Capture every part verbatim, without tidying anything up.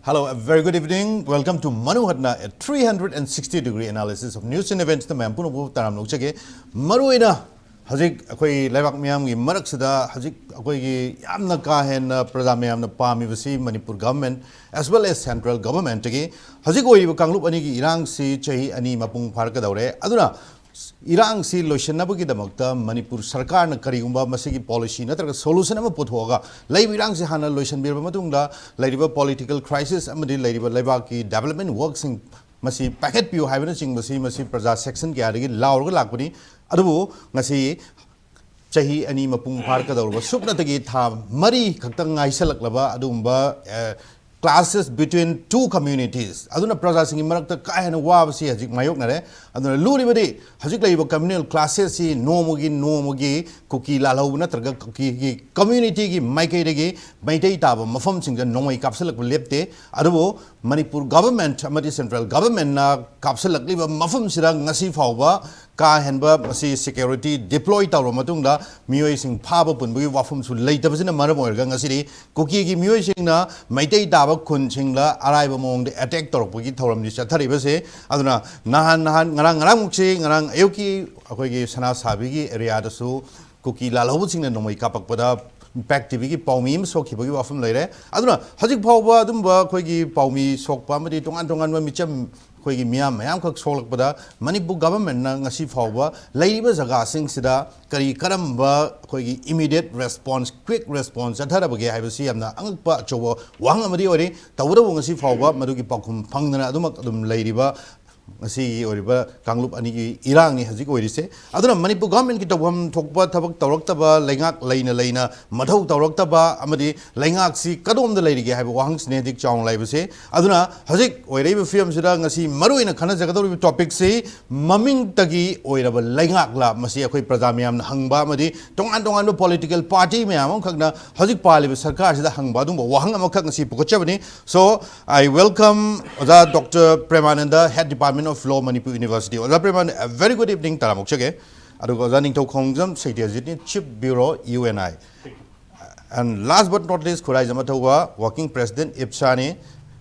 Hello, a very good evening. Welcome to Manu Hatna, a three hundred sixty degree analysis of news and events. ꯅ ꯃꯌꯥꯝ ꯄꯨꯝꯅꯃꯛꯄꯨ ꯇꯔꯥꯝꯅ ꯑꯣꯛꯆꯒꯦ꯫ ꯃꯔꯨꯑꯣꯏꯅ ꯍꯧꯖꯤꯛ ꯑꯩꯈꯣꯏ ꯂꯩꯕꯥꯛ ꯃꯤꯌꯥꯝꯒꯤ ꯃꯔꯛꯁꯤꯗ ꯍꯧꯖꯤꯛ ꯑꯩꯈꯣꯏꯒꯤ ꯌꯥꯝꯅ ꯀꯥ ꯍꯦꯟꯅ ꯄ꯭ꯔꯖꯥ ꯃꯌꯥꯝꯅ ꯄꯥꯝꯃꯤꯕꯁꯤ Manipur government as well as central government ꯀꯤ ꯍꯧꯖꯤꯛ ꯑꯣꯏꯔꯤꯕ ꯀꯥꯡꯂꯨꯞ ꯑꯅꯤꯒꯤ ꯏꯔꯥꯡꯁꯤ ꯆꯍꯤ ꯑꯅꯤ ꯃꯄꯨꯡ ꯐꯥꯔꯛꯀꯗꯧꯔꯦ꯫ ꯑꯗꯨꯅ ꯏꯔꯥꯡꯁꯤ ꯂꯣꯏꯁꯤꯟꯅꯕꯒꯤꯗꯃꯛꯇ ꯃꯅꯤꯄꯨꯔ ꯁꯔꯀꯥꯔꯅ ꯀꯔꯤꯒꯨꯝꯕ ꯃꯁꯤꯒꯤ policy ꯅꯠꯇ꯭ꯔꯒ solution ꯑꯃ ꯄꯨꯊꯣꯛꯑꯒ ꯂꯩꯕ ꯏꯔꯥꯡꯁꯤ ꯍꯥꯟꯅ ꯂꯣꯏꯁꯤꯟꯕꯤꯔꯕ ꯃꯇꯨꯡꯗ ꯂꯩꯔꯤꯕ political crisis ꯑꯃꯗꯤ ꯂꯩꯔꯤꯕ ꯂꯩꯕꯥꯛꯀꯤ development work ꯁꯤꯡ ꯃꯁꯤ ꯄꯥꯏꯈꯠꯄꯤꯌꯨ ꯍꯥꯏꯕꯅꯆꯤꯡꯕꯁꯤ ꯃꯁꯤ ꯄ꯭ꯔꯖꯥ section ꯀꯌꯥꯗꯒꯤ ꯂꯥꯎꯔꯒ ꯂꯥꯛꯄꯅꯤ꯫ ꯑꯗꯨꯕꯨ ꯉꯁꯤ ꯆꯍꯤ ꯑꯅꯤ ꯃꯄꯨꯡ ꯐꯥꯔꯛꯀꯗꯧꯔꯕ ꯁꯨꯞꯅꯇꯒꯤ ꯊꯥ ꯃꯔꯤ ꯈꯛꯇꯪ ꯉꯥꯏꯁꯜꯂꯛꯂꯕ ꯑꯗꯨꯒꯨꯝꯕ, ꯑꯦ, clashes between two communities ꯑꯗꯨꯅ ꯄ꯭ꯔꯖꯥꯁꯤꯡꯒꯤ ꯃꯔꯛꯇ ꯀꯥ ꯍꯦꯟꯅ ꯋꯥꯕꯁꯤ ꯍꯧꯖꯤꯛ ꯃꯥꯌꯣꯛꯅꯔꯦ꯫ ꯑꯗꯨꯅ ꯂꯨꯔꯤꯕꯗꯤ ꯍꯧꯖꯤꯛ ꯂꯩꯔꯤꯕ communal clashes ꯁꯤ ꯅꯣꯡꯃꯒꯤ ꯅꯣꯡꯃꯒꯤ ꯀꯨꯀꯤ ꯂꯥꯜꯍꯧꯕ ꯅꯠꯇ꯭ꯔꯒ ꯀꯨꯀꯤꯒꯤ community ꯒꯤ ꯃꯥꯏꯀꯩꯗꯒꯤ ꯃꯩꯇꯩ ꯇꯥꯕ ꯃꯐꯝꯁꯤꯡꯗ ꯅꯣꯡꯃꯩ ꯀꯥꯞꯁꯤꯜꯂꯛꯄ ꯂꯦꯞꯇꯦ꯫ ꯑꯗꯨꯕꯨ ꯃꯅꯤꯄꯨꯔ government ꯑꯃꯗꯤ central government ꯅ ꯀꯥꯞꯁꯤꯜꯂꯛꯂꯤꯕ ꯃꯐꯝꯁꯤꯗ ꯉꯁꯤ ꯐꯥꯎꯕ ꯀꯥ ꯍꯦꯟꯕ ꯃꯁꯤ security deploy ꯇꯧꯔꯕ ꯃꯇꯨꯡꯗ ꯃꯤꯑꯣꯏꯁꯤꯡ ꯐꯥꯕ ꯄꯨꯟꯕꯒꯤ ꯋꯥꯐꯝꯁꯨ ꯂꯩꯇꯕꯁꯤꯅ ꯃꯔꯝ ꯑꯣꯏꯔꯒ ꯉꯁꯤꯗꯤ ꯀꯨꯀꯤꯒꯤ ꯃꯤꯑꯣꯏꯁꯤꯡꯅ ꯃꯩꯇꯩ ꯇꯥꯕ ꯈꯨꯟꯁꯤꯡꯗ ꯑꯔꯥꯏꯕ ꯃꯑꯣꯡꯗ attack ꯇꯧꯔꯛꯄꯒꯤ ꯊꯧꯔꯝꯗꯤ ꯆꯠꯊꯔꯤꯕꯁꯦ꯫ ꯑꯗꯨꯅ ꯅꯍꯥꯟ ꯅꯍꯥꯟ ꯉꯔꯥꯡ ꯉꯔꯥꯡꯃꯨꯛꯁꯤ ꯉꯔꯥꯡ ꯑꯌꯨꯛꯀꯤ ꯑꯩꯈꯣꯏꯒꯤ ꯁꯅꯥ ꯁꯥꯕꯤꯒꯤ area ꯗꯁꯨ ꯀꯨꯀꯤ ꯂꯥꯜꯍꯧꯕꯁꯤꯡꯅ ꯅꯣꯡꯃꯩ ꯀꯥꯞꯄꯛꯄꯗ Impact T V ꯒꯤ ꯄꯥꯎꯃꯤ ꯑꯃ ꯁꯣꯛꯈꯤꯕꯒꯤ ꯋꯥꯐꯝ ꯂꯩꯔꯦ꯫ ꯑꯗꯨꯅ ꯍꯧꯖꯤꯛ ꯐꯥꯎꯕ ꯑꯗꯨꯝꯕ ꯑꯩꯈꯣꯏꯒꯤ ꯄꯥꯎꯃꯤ ꯁꯣꯛꯄ ꯑꯃꯗꯤ ꯇꯣꯉꯥꯟ ꯇꯣꯉꯥꯟꯕ ꯃꯤꯆꯝ ꯑꯩꯈꯣꯏꯒꯤ ꯃꯤꯌꯥꯝ ꯃꯌꯥꯝꯈꯛ ꯁꯣꯛꯂꯛꯄꯗ ꯃꯅꯤꯄꯨꯔ government ꯅ ꯉꯁꯤ ꯐꯥꯎꯕ ꯂꯩꯔꯤꯕ ꯖꯒꯥꯁꯤꯡꯁꯤꯗ ꯀꯔꯤ ꯀꯔꯝꯕ ꯑꯩꯈꯣꯏꯒꯤ immediate response, quick response ꯆꯠꯊꯔꯕꯒꯦ ꯍꯥꯏꯕꯁꯤ ꯌꯥꯝꯅ ꯑꯉꯛꯄ ꯑꯆꯧꯕ ꯋꯥꯍꯪ ꯑꯃꯗꯤ ꯑꯣꯏꯔꯤ꯫ ꯇꯧꯕꯇꯕꯨ ꯉꯁꯤ ꯐꯥꯎꯕ ꯃꯗꯨꯒꯤ ꯄꯥꯎꯈꯨꯝ ꯐꯪꯗꯅ ꯑꯗꯨꯃꯛ ꯑꯗꯨꯝ ꯂꯩꯔꯤꯕ ꯉꯁꯤꯒꯤ ꯑꯣꯏꯔꯤꯕ ꯀꯥꯡꯂꯨꯞ ꯑꯅꯤꯒꯤ ꯏꯔꯥꯡꯅꯤ ꯍꯧꯖꯤꯛ ꯑꯣꯏꯔꯤꯁꯦ꯫ ꯑꯗꯨꯅ ꯃꯅꯤꯄꯨꯔ government ꯀꯤ ꯇꯧꯐꯝ ꯊꯣꯛꯄ ꯊꯕꯛ ꯇꯧꯔꯛꯇꯕ, ꯂꯩꯉꯥꯛ ꯂꯩꯅ ꯂꯩꯅ ꯃꯊꯧ ꯇꯧꯔꯛꯇꯕ ꯑꯃꯗꯤ ꯂꯩꯉꯥꯛꯁꯤ ꯀꯗꯣꯝꯗ ꯂꯩꯔꯤꯒꯦ ꯍꯥꯏꯕ ꯋꯥꯍꯪꯁꯤꯅꯤ ꯍꯧꯖꯤꯛ ꯆꯥꯎꯅ ꯂꯩꯕꯁꯦ꯫ ꯑꯗꯨꯅ ꯍꯧꯖꯤꯛ ꯑꯣꯏꯔꯛꯏꯕ ꯐꯤꯕꯝꯁꯤꯗ ꯉꯁꯤ ꯃꯔꯨꯑꯣꯏꯅ ꯈꯟꯅꯖꯒꯗꯧꯔꯤꯕ topic ꯁꯤ ꯃꯃꯤꯡꯇꯒꯤ ꯑꯣꯏꯔꯕ ꯂꯩꯉꯥꯛꯂ, ꯃꯁꯤ ꯑꯩꯈꯣꯏ ꯄ꯭ꯔꯖꯥ ꯃꯌꯥꯝꯅ ꯍꯪꯕ ꯑꯃꯗꯤ ꯇꯣꯉꯥꯟ ꯇꯣꯉꯥꯟꯕ political party ꯃꯌꯥꯝ ꯑꯃꯈꯛꯅ ꯍꯧꯖꯤꯛ ꯄꯥꯜꯂꯤꯕ ꯁꯔꯀꯥꯔꯁꯤꯗ ꯍꯪꯕ ꯑꯗꯨꯒꯨꯝꯕ ꯋꯥꯍꯪ ꯑꯃꯈꯛ ꯉꯁꯤ ꯄꯨꯈꯠꯆꯕꯅꯤ꯫ So, I welcome ꯑꯣꯖꯥ Doctor Premananda, Head Department of Law, Manipur University. ꯑꯣꯖꯥ Premananda, a very good evening ꯇꯔꯥꯝꯅ ꯑꯣꯛꯆꯒꯦ꯫ ꯑꯗꯨꯒ ꯑꯣꯖꯥ ꯅꯤꯡꯊꯧ ꯈꯣꯡꯖꯝ ꯁꯩꯇ꯭ꯌꯖꯤꯠꯅꯤ, Chief Bureau, U N I. And last but not least, Khuraijam ꯑꯊꯧꯕ, Working President, IPSA ꯅꯤ꯫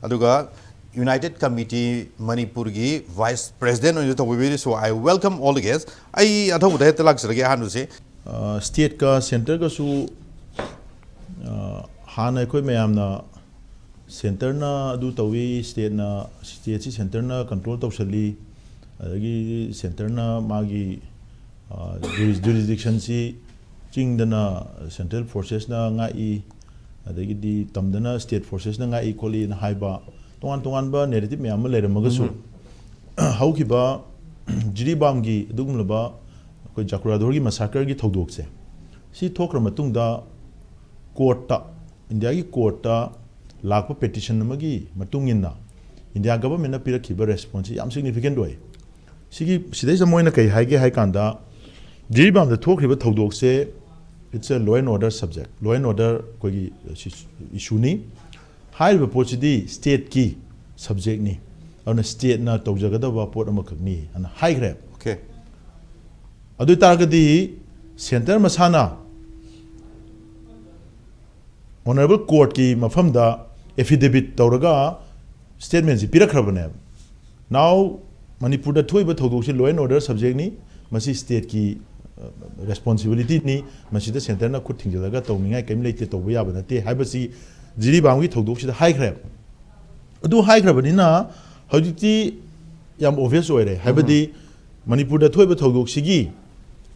ꯑꯗꯨꯒ United Committee ꯃꯅꯤꯄꯨꯔꯒꯤ Vice President ꯑꯣꯏꯅ ꯇꯧꯕꯤꯔꯤꯁꯨ, I welcome all the guests. ꯑꯩ ꯑꯊꯧꯕꯗ ꯍꯦꯛꯇ ꯂꯥꯛꯆꯔꯒꯦ ꯑꯍꯥꯟꯕꯁꯦ꯫ ꯁ꯭ꯇꯦꯠꯀ ꯁꯦꯟꯇꯔꯒꯁꯨ ꯍꯥꯟꯅ ꯑꯩꯈꯣꯏ ꯃꯌꯥꯝꯅ ꯁꯦꯟꯇꯔꯅ ꯑꯗꯨ ꯇꯧꯏ, ꯁ꯭ꯇꯦꯠꯅ, ꯁ꯭ꯇꯦꯠꯁꯤ ꯁꯦꯟꯇꯔꯅ ꯀꯟꯇ꯭ꯔꯣꯜ ꯇꯧꯁꯜꯂꯤ, ꯑꯗꯒꯤ ꯁꯦꯟꯇꯔꯅ ꯃꯥꯒꯤ ꯖꯨꯔꯤꯁꯗꯤꯛꯁꯟꯁꯤ ꯆꯤꯡꯗꯅ ꯁꯦꯟꯇ꯭ꯔꯦꯜ ꯐꯣꯔꯁꯦꯁꯅ ꯉꯥꯛꯏ, ꯑꯗꯒꯤꯗꯤ ꯇꯝꯗꯅ ꯁ꯭ꯇꯦꯠ ꯐꯣꯔꯁꯦꯁꯅ ꯉꯥꯛꯏ ꯈꯣꯠꯂꯤꯅ ꯍꯥꯏꯕ ꯇꯣꯉꯥꯟ ꯇꯣꯉꯥꯟꯕ ꯅꯦꯔꯦꯇꯤꯞ ꯃꯌꯥꯝ ꯑꯃ ꯂꯩꯔꯝꯃꯒꯁꯨ, ꯍꯧꯈꯤꯕ ꯖꯤꯔꯤꯕꯥꯝꯒꯤ ꯑꯗꯨꯒꯨꯝꯂꯕ ꯑꯩꯈꯣꯏ ꯖꯀꯨꯔꯥꯙꯣꯔꯒꯤ ꯃꯁꯥꯀꯔꯒꯤ ꯊꯧꯗꯣꯛꯁꯦ, ꯁꯤ ꯊꯣꯛꯈ꯭ꯔ ꯃꯇꯨꯡꯗ ꯀꯣꯔꯠꯇ, ꯏꯟꯗꯤꯌꯥꯒꯤ ꯀꯣꯔꯠꯇ ꯂꯥꯛꯄ ꯄꯦꯇꯤꯁꯟ ꯑꯃꯒꯤ ꯃꯇꯨꯡ ꯏꯟꯅ ꯏꯟꯗꯤꯌꯥ ꯒꯚꯔꯟꯃꯦꯟꯠꯅ ꯄꯤꯔꯛꯈꯤꯕ ꯔꯦꯁꯄꯣꯟꯁꯁꯤ ꯌꯥꯝ ꯁꯤꯒꯅꯤꯐꯤꯀꯦꯟꯠ ꯑꯣꯏ꯫ ꯁꯤꯒꯤ, ꯁꯤꯗꯩꯁꯤꯗ ꯃꯣꯏꯅ ꯀꯩ ꯍꯥꯏꯒꯦ ꯍꯥꯏ ꯀꯥꯟꯗ, ꯖꯤꯔꯤꯕꯥꯝꯗ ꯊꯣꯛꯈ꯭ꯔꯤꯕ ꯊꯧꯗꯣꯛꯁꯦ, it's a law and order subject, law and order ꯑꯩꯈꯣꯏꯒꯤ ꯏꯁꯨꯅꯤ꯫ ꯍꯥꯏꯔꯤꯕ ꯄꯣꯠꯁꯤꯗꯤ ꯁ꯭ꯇꯦꯠꯀꯤ ꯁꯕꯖꯦꯛꯅꯤ, ꯑꯗꯨꯅ ꯁ꯭ꯇꯦꯠꯅ ꯇꯧꯖꯒꯗꯕ ꯄꯣꯠ ꯑꯃꯈꯛꯅꯤ ꯍꯥꯏꯅ ꯍꯥꯏꯈ꯭ꯔꯦ꯫ Okay. ꯑꯗꯨ ꯑꯣꯏ ꯇꯥꯔꯒꯗꯤ ꯁꯦꯟꯇꯔ ꯃꯁꯥꯅ ꯑꯣꯅꯔꯦꯕꯜ ꯀꯣꯔꯠꯀꯤ ꯃꯐꯝꯗ ꯑꯦꯐꯤꯗꯦꯕꯤꯠ ꯇꯧꯔꯒ ꯁ꯭ꯇꯦꯠꯃꯦꯟꯁꯤ ꯄꯤꯔꯛꯈ꯭ꯔꯕꯅꯦꯕ꯫ Now ꯃꯅꯤꯄꯨꯔꯗ ꯊꯣꯛꯏꯕ ꯊꯧꯗꯣꯛꯁꯤ law and order ꯁꯕꯖꯦꯛꯅꯤ, ꯃꯁꯤ ꯁ꯭ꯇꯦꯠꯀꯤ ꯔꯦꯁꯄꯣꯟꯁꯤꯕꯤꯂꯤꯇꯤꯅꯤ, ꯃꯁꯤꯗ ꯁꯦꯟꯇꯔꯅ ꯈꯨꯠ ꯊꯤꯡꯖꯤꯜꯂꯒ ꯇꯧꯅꯤꯡꯉꯥꯏ ꯀꯔꯤꯝ ꯂꯩꯇꯦ, ꯇꯧꯕ ꯌꯥꯕ ꯅꯠꯇꯦ ꯍꯥꯏꯕꯁꯤ ꯖꯤꯔꯤꯕꯥꯝꯒꯤ ꯊꯧꯗꯣꯛꯁꯤꯗ ꯍꯥꯏꯈ꯭ꯔꯦꯕ꯫ ꯑꯗꯨ ꯍꯥꯏꯈ꯭ꯔꯕꯅꯤꯅ ꯍꯧꯖꯤꯛꯇꯤ ꯌꯥꯝ ꯑꯣꯕꯚꯤꯌꯁ ꯑꯣꯏꯔꯦ, ꯍꯥꯏꯕꯗꯤ ꯃꯅꯤꯄꯨꯔꯗ ꯊꯣꯛꯏꯕ ꯊꯧꯗꯣꯛꯁꯤꯒꯤ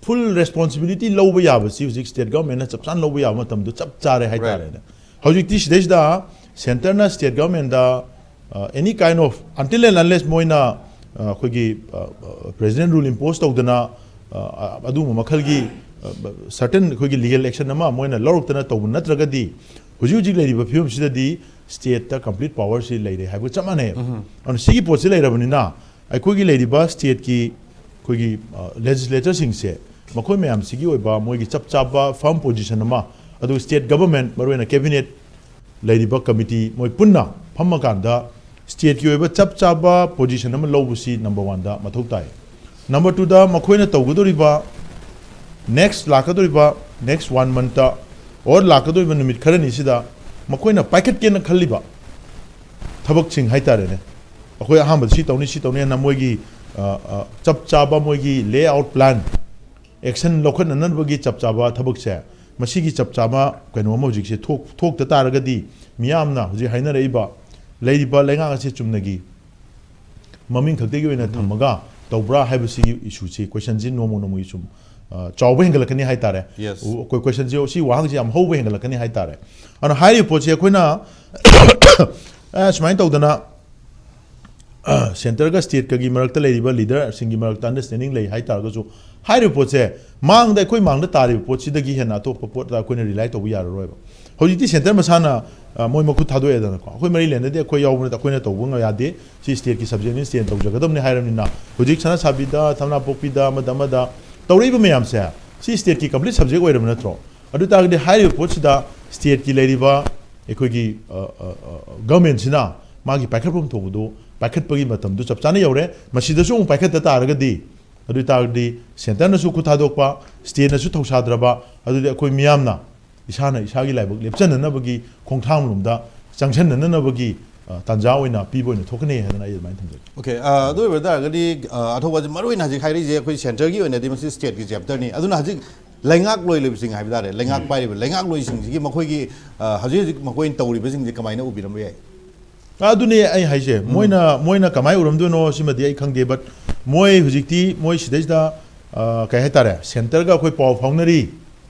ꯐꯨꯜ ꯔꯦꯁꯄꯣꯟꯁꯤꯕꯤꯂꯤꯇꯤ ꯂꯧꯕ ꯌꯥꯕꯁꯤ ꯍꯧꯖꯤꯛ ꯁ꯭ꯇꯦꯠ ꯒꯚꯔꯟꯃꯦꯟꯠꯅ ꯆꯞ ꯆꯥꯅ ꯂꯧꯕ ꯌꯥꯕ ꯃꯇꯝꯗꯣ ꯆꯞ ꯆꯥꯔꯦ ꯍꯥꯏꯇꯥꯔꯦꯅꯦ꯫ ꯍꯧꯖꯤꯛꯇꯤ ꯁꯤꯗꯩꯁꯤꯗ ꯁꯦꯟꯇꯔꯅ state ꯒꯚꯔꯟꯃꯦꯟꯠꯗ any kind of, until and unless ꯃꯣꯏꯅ ꯑ, ꯑꯩꯈꯣꯏꯒꯤ ꯄ꯭ꯔꯦꯁꯤꯗꯦꯟ ꯔꯨꯜ ꯏꯝꯄꯣꯁ ꯇꯧꯗꯅ, ꯑ, ꯑꯗꯨꯒꯨꯝꯕ ꯃꯈꯜꯒꯤ ꯁꯔꯇꯟ ꯑꯩꯈꯣꯏꯒꯤ ꯂꯤꯒꯦꯜ ꯑꯦꯛꯁꯟ ꯑꯃ ꯃꯣꯏꯅ ꯂꯧꯔꯛꯇꯅ ꯇꯧꯕ ꯅꯠꯇ꯭ꯔꯒꯗꯤ ꯍꯧꯖꯤꯛ ꯍꯧꯖꯤꯛ ꯂꯩꯔꯤꯕ ꯐꯤꯕꯝꯁꯤꯗꯗꯤ ꯁ꯭ꯇꯦꯠꯇ ꯀꯝꯄ꯭ꯂꯤꯠ ꯄꯋꯥꯔꯁꯤ ꯂꯩꯔꯦ ꯍꯥꯏꯕꯒ ꯆꯞ ꯃꯥꯟꯅꯩ꯫ ꯑꯗꯨꯅ ꯁꯤꯒꯤ ꯄꯣꯠꯁꯤ ꯂꯩꯔꯕꯅꯤꯅ ꯑꯩꯈꯣꯏꯒꯤ ꯂꯩꯔꯤꯕ ꯁ꯭ꯇꯦꯠꯀꯤ ꯑꯩꯈꯣꯏꯒꯤ ꯂꯦꯖꯤꯁꯂꯦꯇꯔꯁꯤꯡꯁꯦ ꯃꯈꯣꯏ ꯃꯌꯥꯝꯁꯤꯒꯤ ꯑꯣꯏꯕ ꯃꯣꯏꯒꯤ ꯆꯞ ꯆꯥꯕ ꯐꯥꯔꯝ ꯄꯣꯖꯤꯁꯟ ꯑꯃ, ꯑꯗꯨꯒ ꯁ꯭ꯇꯦꯠ ꯒꯚꯔꯟꯃꯦꯟꯠ, ꯃꯔꯨꯑꯣꯏꯅ ꯀꯦꯕꯤꯅꯦꯠ ꯂꯩꯔꯤꯕ ꯀꯃꯤꯇꯤ ꯃꯣꯏ ꯄꯨꯟꯅ ꯐꯝꯃꯀꯥꯟꯗ ꯁ꯭ꯇꯦꯠꯀꯤ ꯑꯣꯏꯕ ꯆꯞ ꯆꯥꯕ ꯄꯣꯖꯤꯁꯟ ꯑꯃ ꯂꯧꯕꯁꯤ ꯅꯝꯕꯔ ꯋꯥꯟꯗ ꯃꯊꯧ ꯇꯥꯏ꯫ ꯅꯝꯕꯔ ꯇꯨꯗ ꯃꯈꯣꯏꯅ ꯇꯧꯒꯗꯧꯔꯤꯕ ꯅꯦꯛꯁ ꯂꯥꯛꯀꯗꯧꯔꯤꯕ ꯅꯦꯛꯁ ꯋꯥꯟ ꯃꯟꯠꯇ ꯑꯣꯔ ꯂꯥꯛꯀꯗꯧꯔꯤꯕ ꯅꯨꯃꯤꯠ ꯈꯔꯅꯤꯁꯤꯗ ꯃꯈꯣꯏꯅ ꯄꯥꯏꯈꯠꯀꯦꯅ ꯈꯜꯂꯤꯕ ꯊꯕꯛꯁꯤꯡ ꯍꯥꯏꯇꯥꯔꯦꯅꯦ, ꯑꯩꯈꯣꯏ ꯑꯍꯥꯟꯕꯗ ꯁꯤ ꯇꯧꯅꯤ, ꯁꯤ ꯇꯧꯅꯤ ꯍꯥꯏꯅ ꯃꯣꯏꯒꯤ, ꯑ, ꯑ, ꯆꯞ ꯆꯥꯕ ꯃꯣꯏꯒꯤ layout plan, action ꯂꯧꯈꯠꯅꯅꯕꯒꯤ ꯆꯞ ꯆꯥꯕ ꯊꯕꯛꯁꯦ, ꯃꯁꯤꯒꯤ ꯆꯞ ꯆꯥꯕ ꯀꯩꯅꯣ ꯑꯃ ꯍꯧꯖꯤꯛꯁꯦ ꯊꯣꯛ-, ꯊꯣꯛꯇ ꯇꯥꯔꯒꯗꯤ, ꯃꯤꯌꯥꯝꯅ ꯍꯧꯖꯤꯛ ꯍꯥꯏꯅꯔꯛꯏꯕ ꯂꯩꯔꯤꯕ ꯂꯩꯉꯥꯛ ꯑꯁꯤ ꯆꯨꯝꯅꯒꯤ ꯃꯃꯤꯡ ꯈꯛꯇꯒꯤ ꯑꯣꯏꯅ ꯊꯝꯃꯒ ꯇꯧꯕ꯭ꯔꯥ ꯍꯥꯏꯕꯁꯤꯒꯤ issue ꯁꯤ, question ꯁꯤ ꯅꯣꯡꯃ ꯅꯣꯡꯃꯒꯤ ꯁꯨꯝ, ꯑ, ꯆꯥꯎꯕ ꯍꯦꯟꯒꯠꯂꯛꯀꯅꯤ ꯍꯥꯏꯇꯥꯔꯦ꯫ Yes. ꯎ-, ꯑꯩꯈꯣꯏ question ꯁꯤ, ꯁꯤ ꯋꯥꯍꯪꯁꯤ ꯌꯥꯝ ꯍꯧꯕ ꯍꯦꯟꯒꯠꯂꯛꯀꯅꯤ ꯍꯥꯏꯇꯥꯔꯦ꯫ ꯑꯗꯨꯅ ꯍꯥꯏꯔꯤꯕ ꯄꯣꯠꯁꯤ ꯑꯩꯈꯣꯏꯅ, ꯑ, ꯁꯨꯃꯥꯏꯅ ꯇꯧꯗꯅ, ꯑ, centre ꯒ state ꯀꯒꯤ ꯃꯔꯛꯇ ꯂꯩꯔꯤꯕ leader ꯁꯤꯡꯒꯤ ꯃꯔꯛꯇ understanding ꯂꯩ ꯍꯥꯏꯇꯥꯔꯒꯁꯨ, ꯍꯥꯏꯔꯤꯕ ꯄꯣꯠꯁꯦ ꯃꯥꯡꯗ, ꯑꯩꯈꯣꯏ ꯃꯥꯡꯗ ꯇꯥꯔꯤꯕ ꯄꯣꯠꯁꯤꯗꯒꯤ ꯍꯦꯟꯅ ꯑꯇꯣꯞꯄ ꯄꯣꯠꯇ ꯑꯩꯈꯣꯏꯅ rely ꯇꯧꯕ ꯌꯥꯔꯔꯣꯏꯕ꯫ ꯍꯧꯖꯤꯛꯇꯤ centre ꯃꯁꯥꯅ, ꯑ, ꯃꯣꯏ ꯃꯈꯨꯠ ꯊꯥꯗꯣꯛꯑꯦꯗꯅꯀꯣ꯫ ꯑꯩꯈꯣꯏ ꯃꯔꯤ ꯂꯩꯅꯗꯦ, ꯑꯩꯈꯣꯏ ꯌꯥꯎꯕ ꯅꯠꯇꯦ, ꯑꯩꯈꯣꯏꯅ ꯇꯧꯕ ꯌꯥꯗꯦ, ꯁꯤ state ꯀꯤ subject ꯅꯤ, state ꯅ ꯇꯧꯖꯒꯗꯕꯅꯤ ꯍꯥꯏꯔꯕꯅꯤꯅ, ꯍꯧꯖꯤꯛ ꯁꯅꯥ ꯁꯥꯕꯤꯗ, ꯊꯝꯅꯥꯄꯣꯛꯄꯤꯗ, ꯑꯃꯗ ꯑꯃꯗ ꯇꯧꯔꯛꯏꯕ ꯃꯌꯥꯝꯁꯦ, ꯁꯤ state ꯀꯤ complete subject ꯑꯣꯏꯔꯕ ꯅꯠꯇ꯭ꯔꯣ? ꯑꯗꯨ ꯇꯥꯔꯒꯗꯤ ꯍꯥꯏꯔꯤꯕ ꯄꯣꯠꯁꯤꯗ state ꯀꯤ ꯂꯩꯔꯤꯕ ꯑꯩꯈꯣꯏꯒꯤ, ꯑ, ꯑ, ꯑ, government ꯁꯤꯅ ꯃꯥꯒꯤ ꯄꯥꯏꯈꯠꯐꯝ ꯊꯣꯛꯄꯗꯨ ꯄꯥꯏꯈꯠꯄꯒꯤ ꯃꯇꯝꯗꯨ ꯆꯞ ꯆꯥꯅ ꯌꯧꯔꯦ꯫ ꯃꯁꯤꯗꯁꯨ ꯑꯃꯨꯛ ꯄꯥꯏꯈꯠꯇ ꯇꯥꯔꯒꯗꯤ, ꯑꯗꯨ ꯑꯣꯏ ꯇꯥꯔꯒꯗꯤ centre ꯅꯁꯨ ꯈꯨꯠ ꯊꯥꯗꯣꯛꯄ, state ꯅꯁꯨ ꯊꯧꯁꯥꯗ꯭ꯔꯕ, ꯑꯗꯨꯗꯤ ꯑꯩꯈꯣꯏ ꯃꯤꯌꯥꯝꯅ ꯏꯁꯥꯅ ꯏꯁꯥꯒꯤ ꯂꯥꯏꯕꯛ ꯂꯦꯞꯆꯅꯅꯕꯒꯤ ꯈꯣꯡꯊꯥꯡꯂꯣꯝꯗ ꯆꯪꯁꯤꯟꯅꯅꯕꯒꯤ, ꯑ, ꯇꯥꯟꯖꯥ ꯑꯣꯏꯅ ꯄꯤꯕ ꯑꯣꯏꯅ ꯊꯣꯛꯀꯅꯤ ꯍꯥꯏꯗꯅ ꯑꯩ ꯑꯗꯨꯃꯥꯏꯅ ꯊꯝꯖꯒꯦ꯫ Okay, ꯑ, ꯑꯗꯨ ꯑꯣꯏꯕ ꯇꯥꯔꯒꯗꯤ, ꯑ, ꯑꯊꯧꯕꯁꯦ ꯃꯔꯨ ꯑꯣꯏꯅ ꯍꯧꯖꯤꯛ ꯍꯥꯏꯔꯤꯁꯦ ꯑꯩꯈꯣꯏ centre ꯒꯤ ꯑꯣꯏꯅꯗꯤ ꯃꯁꯤ state ꯀꯤ chapter ꯅꯤ꯫ ꯑꯗꯨꯅ ꯍꯧꯖꯤꯛ ꯂꯩꯉꯥꯛꯂꯣꯏ ꯂꯩꯕꯁꯤꯡ ꯍꯥꯏꯕ ꯇꯥꯔꯦ, ꯂꯩꯉꯥꯛ ꯄꯥꯏꯔꯤꯕ ꯂꯩꯉꯥꯛꯂꯣꯏꯁꯤꯡꯁꯤꯒꯤ ꯃꯈꯣꯏꯒꯤ, ꯑ, ꯍꯧꯖꯤꯛ ꯍꯧꯖꯤꯛ ꯃꯈꯣꯏꯅ ꯇꯧꯔꯤꯕꯁꯤꯡꯁꯦ ꯀꯃꯥꯏꯅ ꯎꯕꯤꯔꯝꯕ ꯌꯥꯏ? ꯑꯗꯨꯅꯦ ꯑꯩ ꯍꯥꯏꯁꯦ, ꯃꯣꯏꯅ, ꯃꯣꯏꯅ ꯀꯃꯥꯏꯅ ꯎꯔꯝꯗꯣꯏꯅꯣ ꯁꯤꯃꯗꯤ ꯑꯩ ꯈꯪꯗꯦ, but ꯃꯣꯏ ꯍꯧꯖꯤꯛꯇꯤ ꯃꯣꯏ ꯁꯤꯗꯩꯁꯤꯗ, ꯑ, ꯀꯩ ꯍꯥꯏꯇꯥꯔꯦ, centre ꯒ ꯑꯩꯈꯣꯏ ꯄꯥꯎ ꯐꯥꯎꯅꯔꯤ,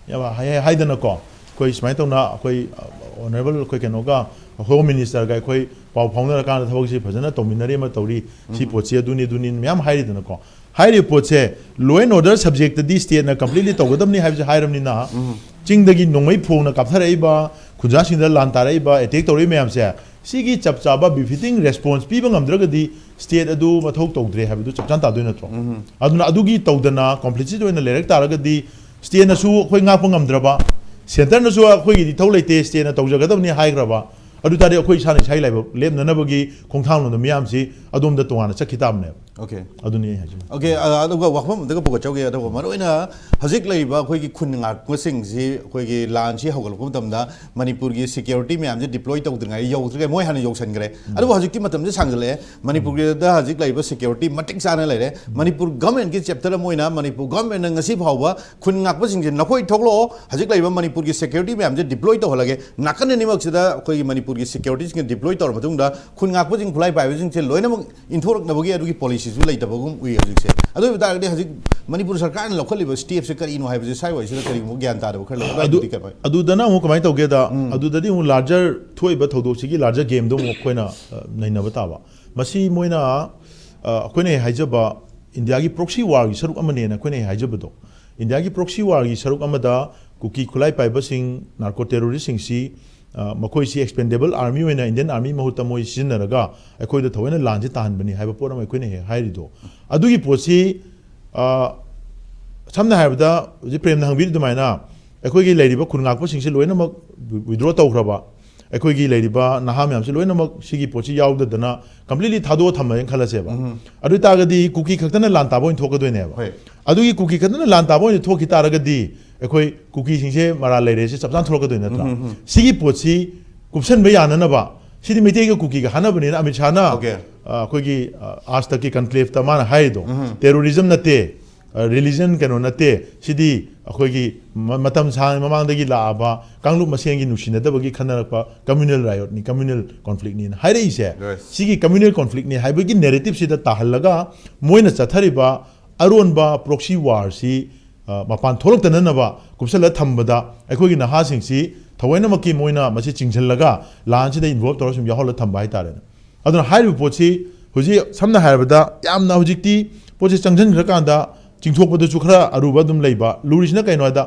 ꯌꯥꯝ ꯍꯥꯏ-, ꯍꯥꯏꯗꯅꯀꯣ, ꯑꯩꯈꯣꯏ ꯁꯨꯃꯥꯏꯅ ꯇꯧꯅ ꯑꯩꯈꯣꯏ, ꯑ, honourable ꯑꯩꯈꯣꯏ ꯀꯩꯅꯣꯒ, Home Minister ꯒ ꯑꯩꯈꯣꯏ ꯄꯥꯎ ꯐꯥꯎꯅꯔꯀꯥꯟꯗ ꯊꯕꯛꯁꯤ ꯐꯖꯅ ꯇꯧꯃꯤꯟꯅꯔꯤ, ꯑꯃ ꯇꯧꯔꯤ, ꯁꯤ ꯄꯣꯠꯁꯤ ꯑꯗꯨꯅꯤ ꯑꯗꯨꯅꯤ ꯃꯌꯥꯝ ꯍꯥꯏꯔꯤꯗꯅꯀꯣ꯫ ꯍꯥꯏꯔꯤꯕ ꯄꯣꯠꯁꯦ law and order subject ꯇꯗꯤ state ꯅ completely ꯇꯧꯒꯗꯕꯅꯤ ꯍꯥꯏꯕꯁꯦ ꯍꯥꯏꯔꯕꯅꯤꯅ, ꯆꯤꯡꯗꯒꯤ ꯅꯣꯡꯃꯩ ꯐꯣꯡꯅ ꯀꯥꯞꯊꯔꯛꯏꯕ, ꯈꯨꯟꯖꯥꯁꯤꯡꯗ ꯂꯥꯟ ꯇꯥꯔꯛꯏꯕ, attack ꯇꯧꯔꯛꯏ ꯃꯌꯥꯝꯁꯦ, ꯁꯤꯒꯤ ꯆꯞ ꯆꯥꯕ befitting response ꯄꯤꯕ ꯉꯝꯗ꯭ꯔꯒꯗꯤ state ꯑꯗꯨ ꯃꯊꯧ ꯇꯧꯗ꯭ꯔꯦ ꯍꯥꯏꯕꯗꯨ ꯆꯞ ꯆꯥꯅ ꯇꯥꯗꯣꯏ ꯅꯠꯇ꯭ꯔꯣ? ꯑꯗꯨꯅ ꯑꯗꯨꯒꯤ ꯇꯧꯗꯅ complicit ꯑꯣꯏꯅ ꯂꯩꯔꯛ ꯇꯥꯔꯒꯗꯤ state ꯅꯁꯨ ꯑꯩꯈꯣꯏ ꯉꯥꯛꯄ ꯉꯝꯗ꯭ꯔꯕ, centre ꯅꯁꯨ ꯑꯩꯈꯣꯏꯒꯤꯗꯤ ꯏꯊꯧ ꯂꯩꯇꯦ, state ꯅ ꯇꯧꯖꯒꯗꯕꯅꯤ ꯍꯥꯏꯈ꯭ꯔꯕ, ꯑꯗꯨ ꯇꯥꯔꯗꯤ ꯑꯩꯈꯣꯏ ꯏꯁꯥꯅ ꯏꯁꯥꯒꯤ ꯂꯥꯏꯕꯛ ꯂꯦꯞꯅꯅꯕꯒꯤ ꯈꯣꯡꯊꯥꯡꯂꯣꯝꯗ ꯃꯤꯌꯥꯝꯁꯤ ꯑꯗꯣꯝꯗ ꯇꯣꯉꯥꯟꯅ ꯆꯠꯈꯤ ꯇꯥꯕꯅꯦꯕ꯫ Okay. ꯑꯗꯨꯅꯤ ꯑꯩ ꯍꯥꯏꯖꯅꯤꯡꯉꯤ꯫ Okay, ꯑ, ꯑꯗꯨꯒ ꯋꯥꯐꯝ ꯑꯃꯗꯒ ꯄꯨꯒꯠꯆꯧꯒꯦ꯫ ꯑꯗꯨꯒ ꯃꯔꯨꯑꯣꯏꯅ ꯍꯧꯖꯤꯛ ꯂꯩꯔꯤꯕ ꯑꯩꯈꯣꯏꯒꯤ ꯈꯨꯟ ꯉꯥꯛꯄꯁꯤꯡꯁꯤ ꯑꯩꯈꯣꯏꯒꯤ ꯂꯥꯟꯁꯤ ꯍꯧꯒꯠꯂꯛꯄ ꯃꯇꯝꯗ ꯃꯅꯤꯄꯨꯔꯒꯤ security ꯃꯌꯥꯝꯁꯦ deploy ꯇꯧꯗ꯭ꯔꯤꯉꯩ, ꯌꯧꯗ꯭ꯔꯤꯉꯩ ꯃꯣꯏ ꯍꯥꯟꯅ ꯌꯧꯁꯟꯈ꯭ꯔꯦ꯫ ꯑꯗꯨꯕꯨ ꯍꯧꯖꯤꯛꯇꯤ ꯃꯇꯝꯁꯦ ꯁꯥꯡꯖꯜꯂꯛꯑꯦ꯫ ꯃꯅꯤꯄꯨꯔꯒꯤꯗ ꯍꯧꯖꯤꯛ ꯂꯩꯔꯤꯕ security ꯃꯇꯤꯛ ꯆꯥꯅ ꯂꯩꯔꯦ꯫ ꯃꯅꯤꯄꯨꯔ government ꯀꯤ chapter ꯑꯃ ꯑꯣꯏꯅ ꯃꯅꯤꯄꯨꯔ government ꯅ ꯉꯁꯤ ꯐꯥꯎꯕ ꯈꯨꯟ ꯉꯥꯛꯄꯁꯤꯡꯁꯦ ꯅꯈꯣꯏ ꯊꯣꯛꯂꯛꯑꯣ, ꯍꯧꯖꯤꯛ ꯂꯩꯔꯤꯕ ꯃꯅꯤꯄꯨꯔꯒꯤ security ꯃꯌꯥꯝꯁꯦ deploy ꯇꯧꯍꯜꯂꯒꯦ, ꯅꯥꯀꯟ ꯑꯅꯤꯃꯛꯁꯤꯗ ꯑꯩꯈꯣꯏꯒꯤ ꯃꯅꯤꯄꯨꯔꯒꯤ security ꯁꯤꯡꯁꯦ deploy ꯇꯧꯔ ꯃꯇꯨꯡꯗ ꯈꯨꯟ ꯉꯥꯛꯄꯁꯤꯡ, ꯈꯨꯠꯂꯥꯏ ꯄꯥꯏꯕꯁꯤꯡꯁꯦ ꯂꯣꯏꯅꯃꯛ ꯏꯟꯊꯣꯔꯛꯅꯕꯒꯤ ꯑꯗꯨꯒꯤ policy ꯁꯨ ꯂꯩꯇꯕꯒꯨꯝ ꯎꯏ ꯍꯧꯖꯤꯛꯁꯦ꯫ ꯑꯗꯨ ꯑꯣꯏꯕ ꯇꯥꯔꯒꯗꯤ ꯍꯧꯖꯤꯛ ꯃꯅꯤꯄꯨꯔ ꯁꯔꯀꯥꯔꯅ ꯂꯧꯈꯠꯂꯤꯕ step ꯁꯦ ꯀꯔꯤꯅꯣ ꯍꯥꯏꯕꯁꯦ ꯁ꯭ꯋꯥꯏ ꯋꯥꯏꯁꯤꯗ ꯀꯔꯤꯒꯨꯝꯕ ꯒ꯭ꯌꯥꯟ ꯇꯥꯗꯕ ꯈꯔ ꯂꯩ꯫ ꯑꯗꯨ ꯑꯗꯨꯗꯤ ꯀꯃꯥꯏ? ꯑꯗꯨꯗꯅ ꯑꯃꯨꯛ ꯀꯃꯥꯏꯅ ꯇꯧꯒꯦꯗ, ꯑꯗꯨꯗꯗꯤ ꯑꯃꯨꯛ larger ꯊꯣꯛꯏꯕ ꯊꯧꯗꯣꯛꯁꯤꯒꯤ larger game ꯗꯣ ꯑꯃꯨꯛ ꯑꯩꯈꯣꯏꯅ ꯑ, ꯅꯩꯅꯕ ꯇꯥꯕ꯫ ꯃꯁꯤ ꯃꯣꯏꯅ ꯑ, ꯑꯩꯈꯣꯏꯅ ꯍꯦꯛ ꯍꯥꯏꯖꯕ ꯏꯟꯗꯤꯌꯥꯒꯤ proxy war ꯒꯤ ꯁꯔꯨꯛ ꯑꯃꯅꯦꯅ ꯑꯩꯈꯣꯏꯅ ꯍꯦꯛ ꯍꯥꯏꯖꯕꯗꯣ, ꯏꯟꯗꯤꯌꯥꯒꯤ proxy war ꯒꯤ ꯁꯔꯨꯛ ꯑꯃꯗ ꯀꯨꯀꯤ ꯈꯨꯠꯂꯥꯏ ꯄꯥꯏꯕꯁꯤꯡ, narco terrorist ꯁꯤꯡꯁꯤ ꯑ, ꯃꯈꯣꯏꯁꯤ expendable army ꯑꯣꯏꯅ Indian Army ꯃꯍꯨꯠꯇ ꯃꯣꯏ ꯁꯤꯖꯤꯟꯅꯔꯒ ꯑꯩꯈꯣꯏꯗ ꯊꯑꯣꯏꯅ ꯂꯥꯟꯁꯤ ꯇꯥꯍꯟꯕꯅꯤ ꯍꯥꯏꯕ ꯄꯣꯠ ꯑꯃ ꯑꯩꯈꯣꯏꯅ ꯍꯦꯛ ꯍꯥꯏꯔꯤꯗꯣ꯫ ꯑꯗꯨꯒꯤ ꯄꯣꯠꯁꯤ, ꯑ, ꯁꯝꯅ ꯍꯥꯏꯔꯕꯗ ꯍꯧꯖꯤꯛ ꯄ꯭ꯔꯦꯝꯅ ꯍꯪꯕꯤꯔꯤ ꯑꯗꯨꯃꯥꯏꯅ ꯑꯩꯈꯣꯏꯒꯤ ꯂꯩꯔꯤꯕ ꯈꯨꯟ ꯉꯥꯛꯄꯁꯤꯡꯁꯤ ꯂꯣꯏꯅꯃꯛ withdraw ꯇꯧꯈ꯭ꯔꯕ, ꯑꯩꯈꯣꯏꯒꯤ ꯂꯩꯔꯤꯕ ꯅꯍꯥ ꯃꯌꯥꯝꯁꯤ ꯂꯣꯏꯅꯃꯛ ꯁꯤꯒꯤ ꯄꯣꯠꯁꯤ ꯌꯥꯎꯗꯗꯅ completely ꯊꯥꯗꯣꯛꯑ ꯊꯝꯃꯦꯅ ꯈꯜꯂꯁꯦꯕ꯫ ꯑꯗꯨ ꯑꯣꯏꯇꯥꯔꯒꯗꯤ ꯀꯨꯀꯤ ꯈꯛꯇꯅ ꯂꯥꯟ ꯇꯥꯕ ꯑꯣꯏꯅ ꯊꯣꯛꯀꯗꯣꯏꯅꯦꯕ꯫ ꯍꯣꯏ꯫ ꯑꯗꯨꯒꯤ ꯀꯨꯀꯤ ꯈꯛꯇꯅ ꯂꯥꯟ ꯇꯥꯕ ꯑꯣꯏꯅ ꯊꯣꯛꯈꯤ ꯇꯥꯔꯒꯗꯤ ꯑꯩꯈꯣꯏ ꯀꯨꯀꯤꯁꯤꯡꯁꯦ ꯃꯔꯥꯜ ꯂꯩꯔꯦ ꯁꯤ ꯆꯞ ꯆꯥꯅ ꯊꯣꯛꯂꯛꯀꯗꯣꯏ ꯅꯠꯇ꯭ꯔꯥ? ꯁꯤꯒꯤ ꯄꯣꯠꯁꯤ ꯀꯨꯞꯁꯟꯕ ꯌꯥꯅꯅꯕ, ꯁꯤꯗꯤ ꯃꯩꯇꯩꯒ ꯀꯨꯀꯤꯒ ꯍꯥꯠꯅꯕꯅꯤꯅ ꯑꯃꯤꯠ ꯁꯥꯍꯅ, Okay. ꯑ, ꯑꯩꯈꯣꯏꯒꯤ, ꯑ, ꯑꯥꯖꯇꯛꯀꯤ conclave ꯇ ꯃꯥꯅ ꯍꯥꯏꯔꯤꯗꯣ terrorism ꯅꯠꯇꯦ, ꯑ, religion ꯀꯩꯅꯣ ꯅꯠꯇꯦ, ꯁꯤꯗꯤ ꯑꯩꯈꯣꯏꯒꯤ ꯃ-, ꯃꯇꯝ ꯁꯥꯡ ꯃꯃꯥꯡꯗꯒꯤ ꯂꯥꯛꯑꯕ ꯀꯥꯡꯂꯨꯞ ꯃꯁꯦꯟꯒꯤ ꯅꯨꯡꯁꯤꯅꯗꯕꯒꯤ ꯈꯟꯅꯔꯛꯄ communal riot ꯅꯤ, communal conflict ꯅꯤꯅ ꯍꯥꯏꯔꯛꯏꯁꯦ꯫ Yes. ꯁꯤꯒꯤ communal conflict ꯅꯤ ꯍꯥꯏꯕꯒꯤ narrative ꯁꯤꯗ ꯇꯥꯍꯜꯂꯒ ꯃꯣꯏꯅ ꯆꯠꯊꯔꯤꯕ ꯑꯔꯣꯟꯕ proxy war ꯁꯤ, ꯑ, ꯃꯄꯥꯟ ꯊꯣꯛꯂꯛꯇꯅꯅꯕ ꯀꯨꯞꯁꯜꯂ ꯊꯝꯕꯗ ꯑꯩꯈꯣꯏꯒꯤ ꯅꯍꯥꯁꯤꯡꯁꯤ ꯊꯑꯣꯏꯅꯃꯛꯀꯤ ꯃꯣꯏꯅ ꯃꯁꯤ ꯆꯤꯡꯁꯤꯜꯂꯒ ꯂꯥꯟꯁꯤꯗ involve ꯇꯧꯔ ꯁꯨꯝ ꯌꯥꯎꯍꯜꯂ ꯊꯝꯕ ꯍꯥꯏꯇꯥꯔꯦꯅꯦ꯫ ꯑꯗꯨꯅ ꯍꯥꯏꯔꯤꯕ ꯄꯣꯠꯁꯤ ꯍꯧꯖꯤꯛ ꯁꯝꯅ ꯍꯥꯏꯔꯕꯗ ꯌꯥꯝꯅ ꯍꯧꯖꯤꯛꯇꯤ ꯄꯣꯠꯁꯤ ꯆꯪꯁꯤꯟꯈ꯭ꯔꯀꯥꯟꯗ ꯆꯤꯡꯊꯣꯛꯄꯗꯁꯨ ꯈꯔ ꯑꯔꯨꯕ ꯑꯗꯨꯝ ꯂꯩꯕ꯫ ꯂꯨꯔꯤꯁꯤꯅ ꯀꯩꯅꯣ ꯍꯥꯏꯗ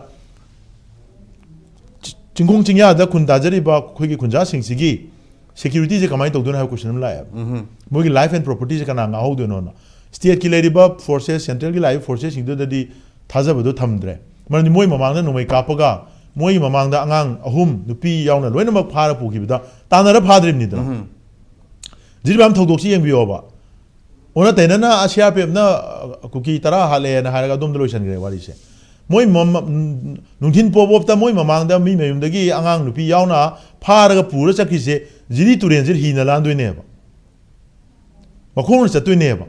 ꯆꯤ-, ꯆꯤꯡꯈꯣꯡ ꯆꯤꯡꯌꯥꯗ ꯈꯨꯟ ꯇꯥꯖꯔꯤꯕ ꯑꯩꯈꯣꯏꯒꯤ ꯈꯨꯟꯖꯥꯁꯤꯡꯁꯤꯒꯤ security ꯁꯦ ꯀꯃꯥꯏꯅ ꯇꯧꯗꯣꯏꯅꯣ ꯍꯥꯏꯕ question ꯑꯃ ꯂꯥꯛꯑꯦꯕ꯫ ꯃꯣꯏꯒꯤ life and property ꯁꯦ ꯀꯅꯥ ꯉꯥꯛꯍꯧꯗꯣꯏꯅꯣꯅ꯫ State ꯀꯤ ꯂꯩꯔꯤꯕ forces, central ꯒꯤ ꯂꯥꯛꯏꯕ forces ꯁꯤꯡꯗꯨꯗꯗꯤ ꯊꯥꯖꯕꯗꯣ ꯊꯝꯗ꯭ꯔꯦ꯫ ꯃꯔꯝꯗꯤ ꯃꯣꯏ ꯃꯃꯥꯡꯗ ꯅꯣꯡꯃꯩ ꯀꯥꯞꯄꯒ ꯃꯣꯏꯒꯤ ꯃꯃꯥꯡꯗ ꯑꯉꯥꯡ ꯑꯍꯨꯝ ꯅꯨꯄꯤ ꯌꯥꯎꯅ ꯂꯣꯏꯅꯃꯛ ꯐꯥꯔ ꯄꯨꯈꯤꯕꯗ ꯇꯥꯟꯅꯔ ꯐꯥꯗ꯭ꯔꯤꯕꯅꯤꯗꯅ꯫ ꯖꯤꯔꯤꯕꯥꯝ ꯊꯧꯗꯣꯛꯁꯤ ꯌꯦꯡꯕꯤꯌꯣꯕ꯫ ꯑꯣꯟꯅ ꯇꯩꯅꯅ ꯁꯤ ꯑꯥꯔ ꯄꯤ ꯑꯦꯐꯅ ꯀꯨꯀꯤ ꯇꯔꯥ ꯍꯥꯠꯂꯦꯅ ꯍꯥꯏꯔꯒ ꯑꯗꯣꯝꯗ ꯂꯣꯏꯁꯤꯟꯈ꯭ꯔꯦ ꯋꯥꯔꯤꯁꯦ꯫ ꯃꯣꯏ ꯃꯃ-, ꯅꯨꯡꯊꯤꯟ ꯄꯣꯞ ꯄꯣꯞꯇ ꯃꯣꯏ ꯃꯃꯥꯡꯗ ꯃꯤ ꯃꯌꯨꯝꯗꯒꯤ ꯑꯉꯥꯡ ꯅꯨꯄꯤ ꯌꯥꯎꯅ ꯐꯥꯔꯒ ꯄꯨꯔ ꯆꯠꯈ꯭ꯔꯤꯁꯦ, ꯖꯤꯔꯤ ꯇꯨꯔꯦꯟꯁꯦ ꯍꯤꯅ ꯂꯥꯟꯗꯣꯏꯅꯦꯕ, ꯃꯈꯣꯡꯅ ꯆꯠꯇꯣꯏꯅꯦꯕ꯫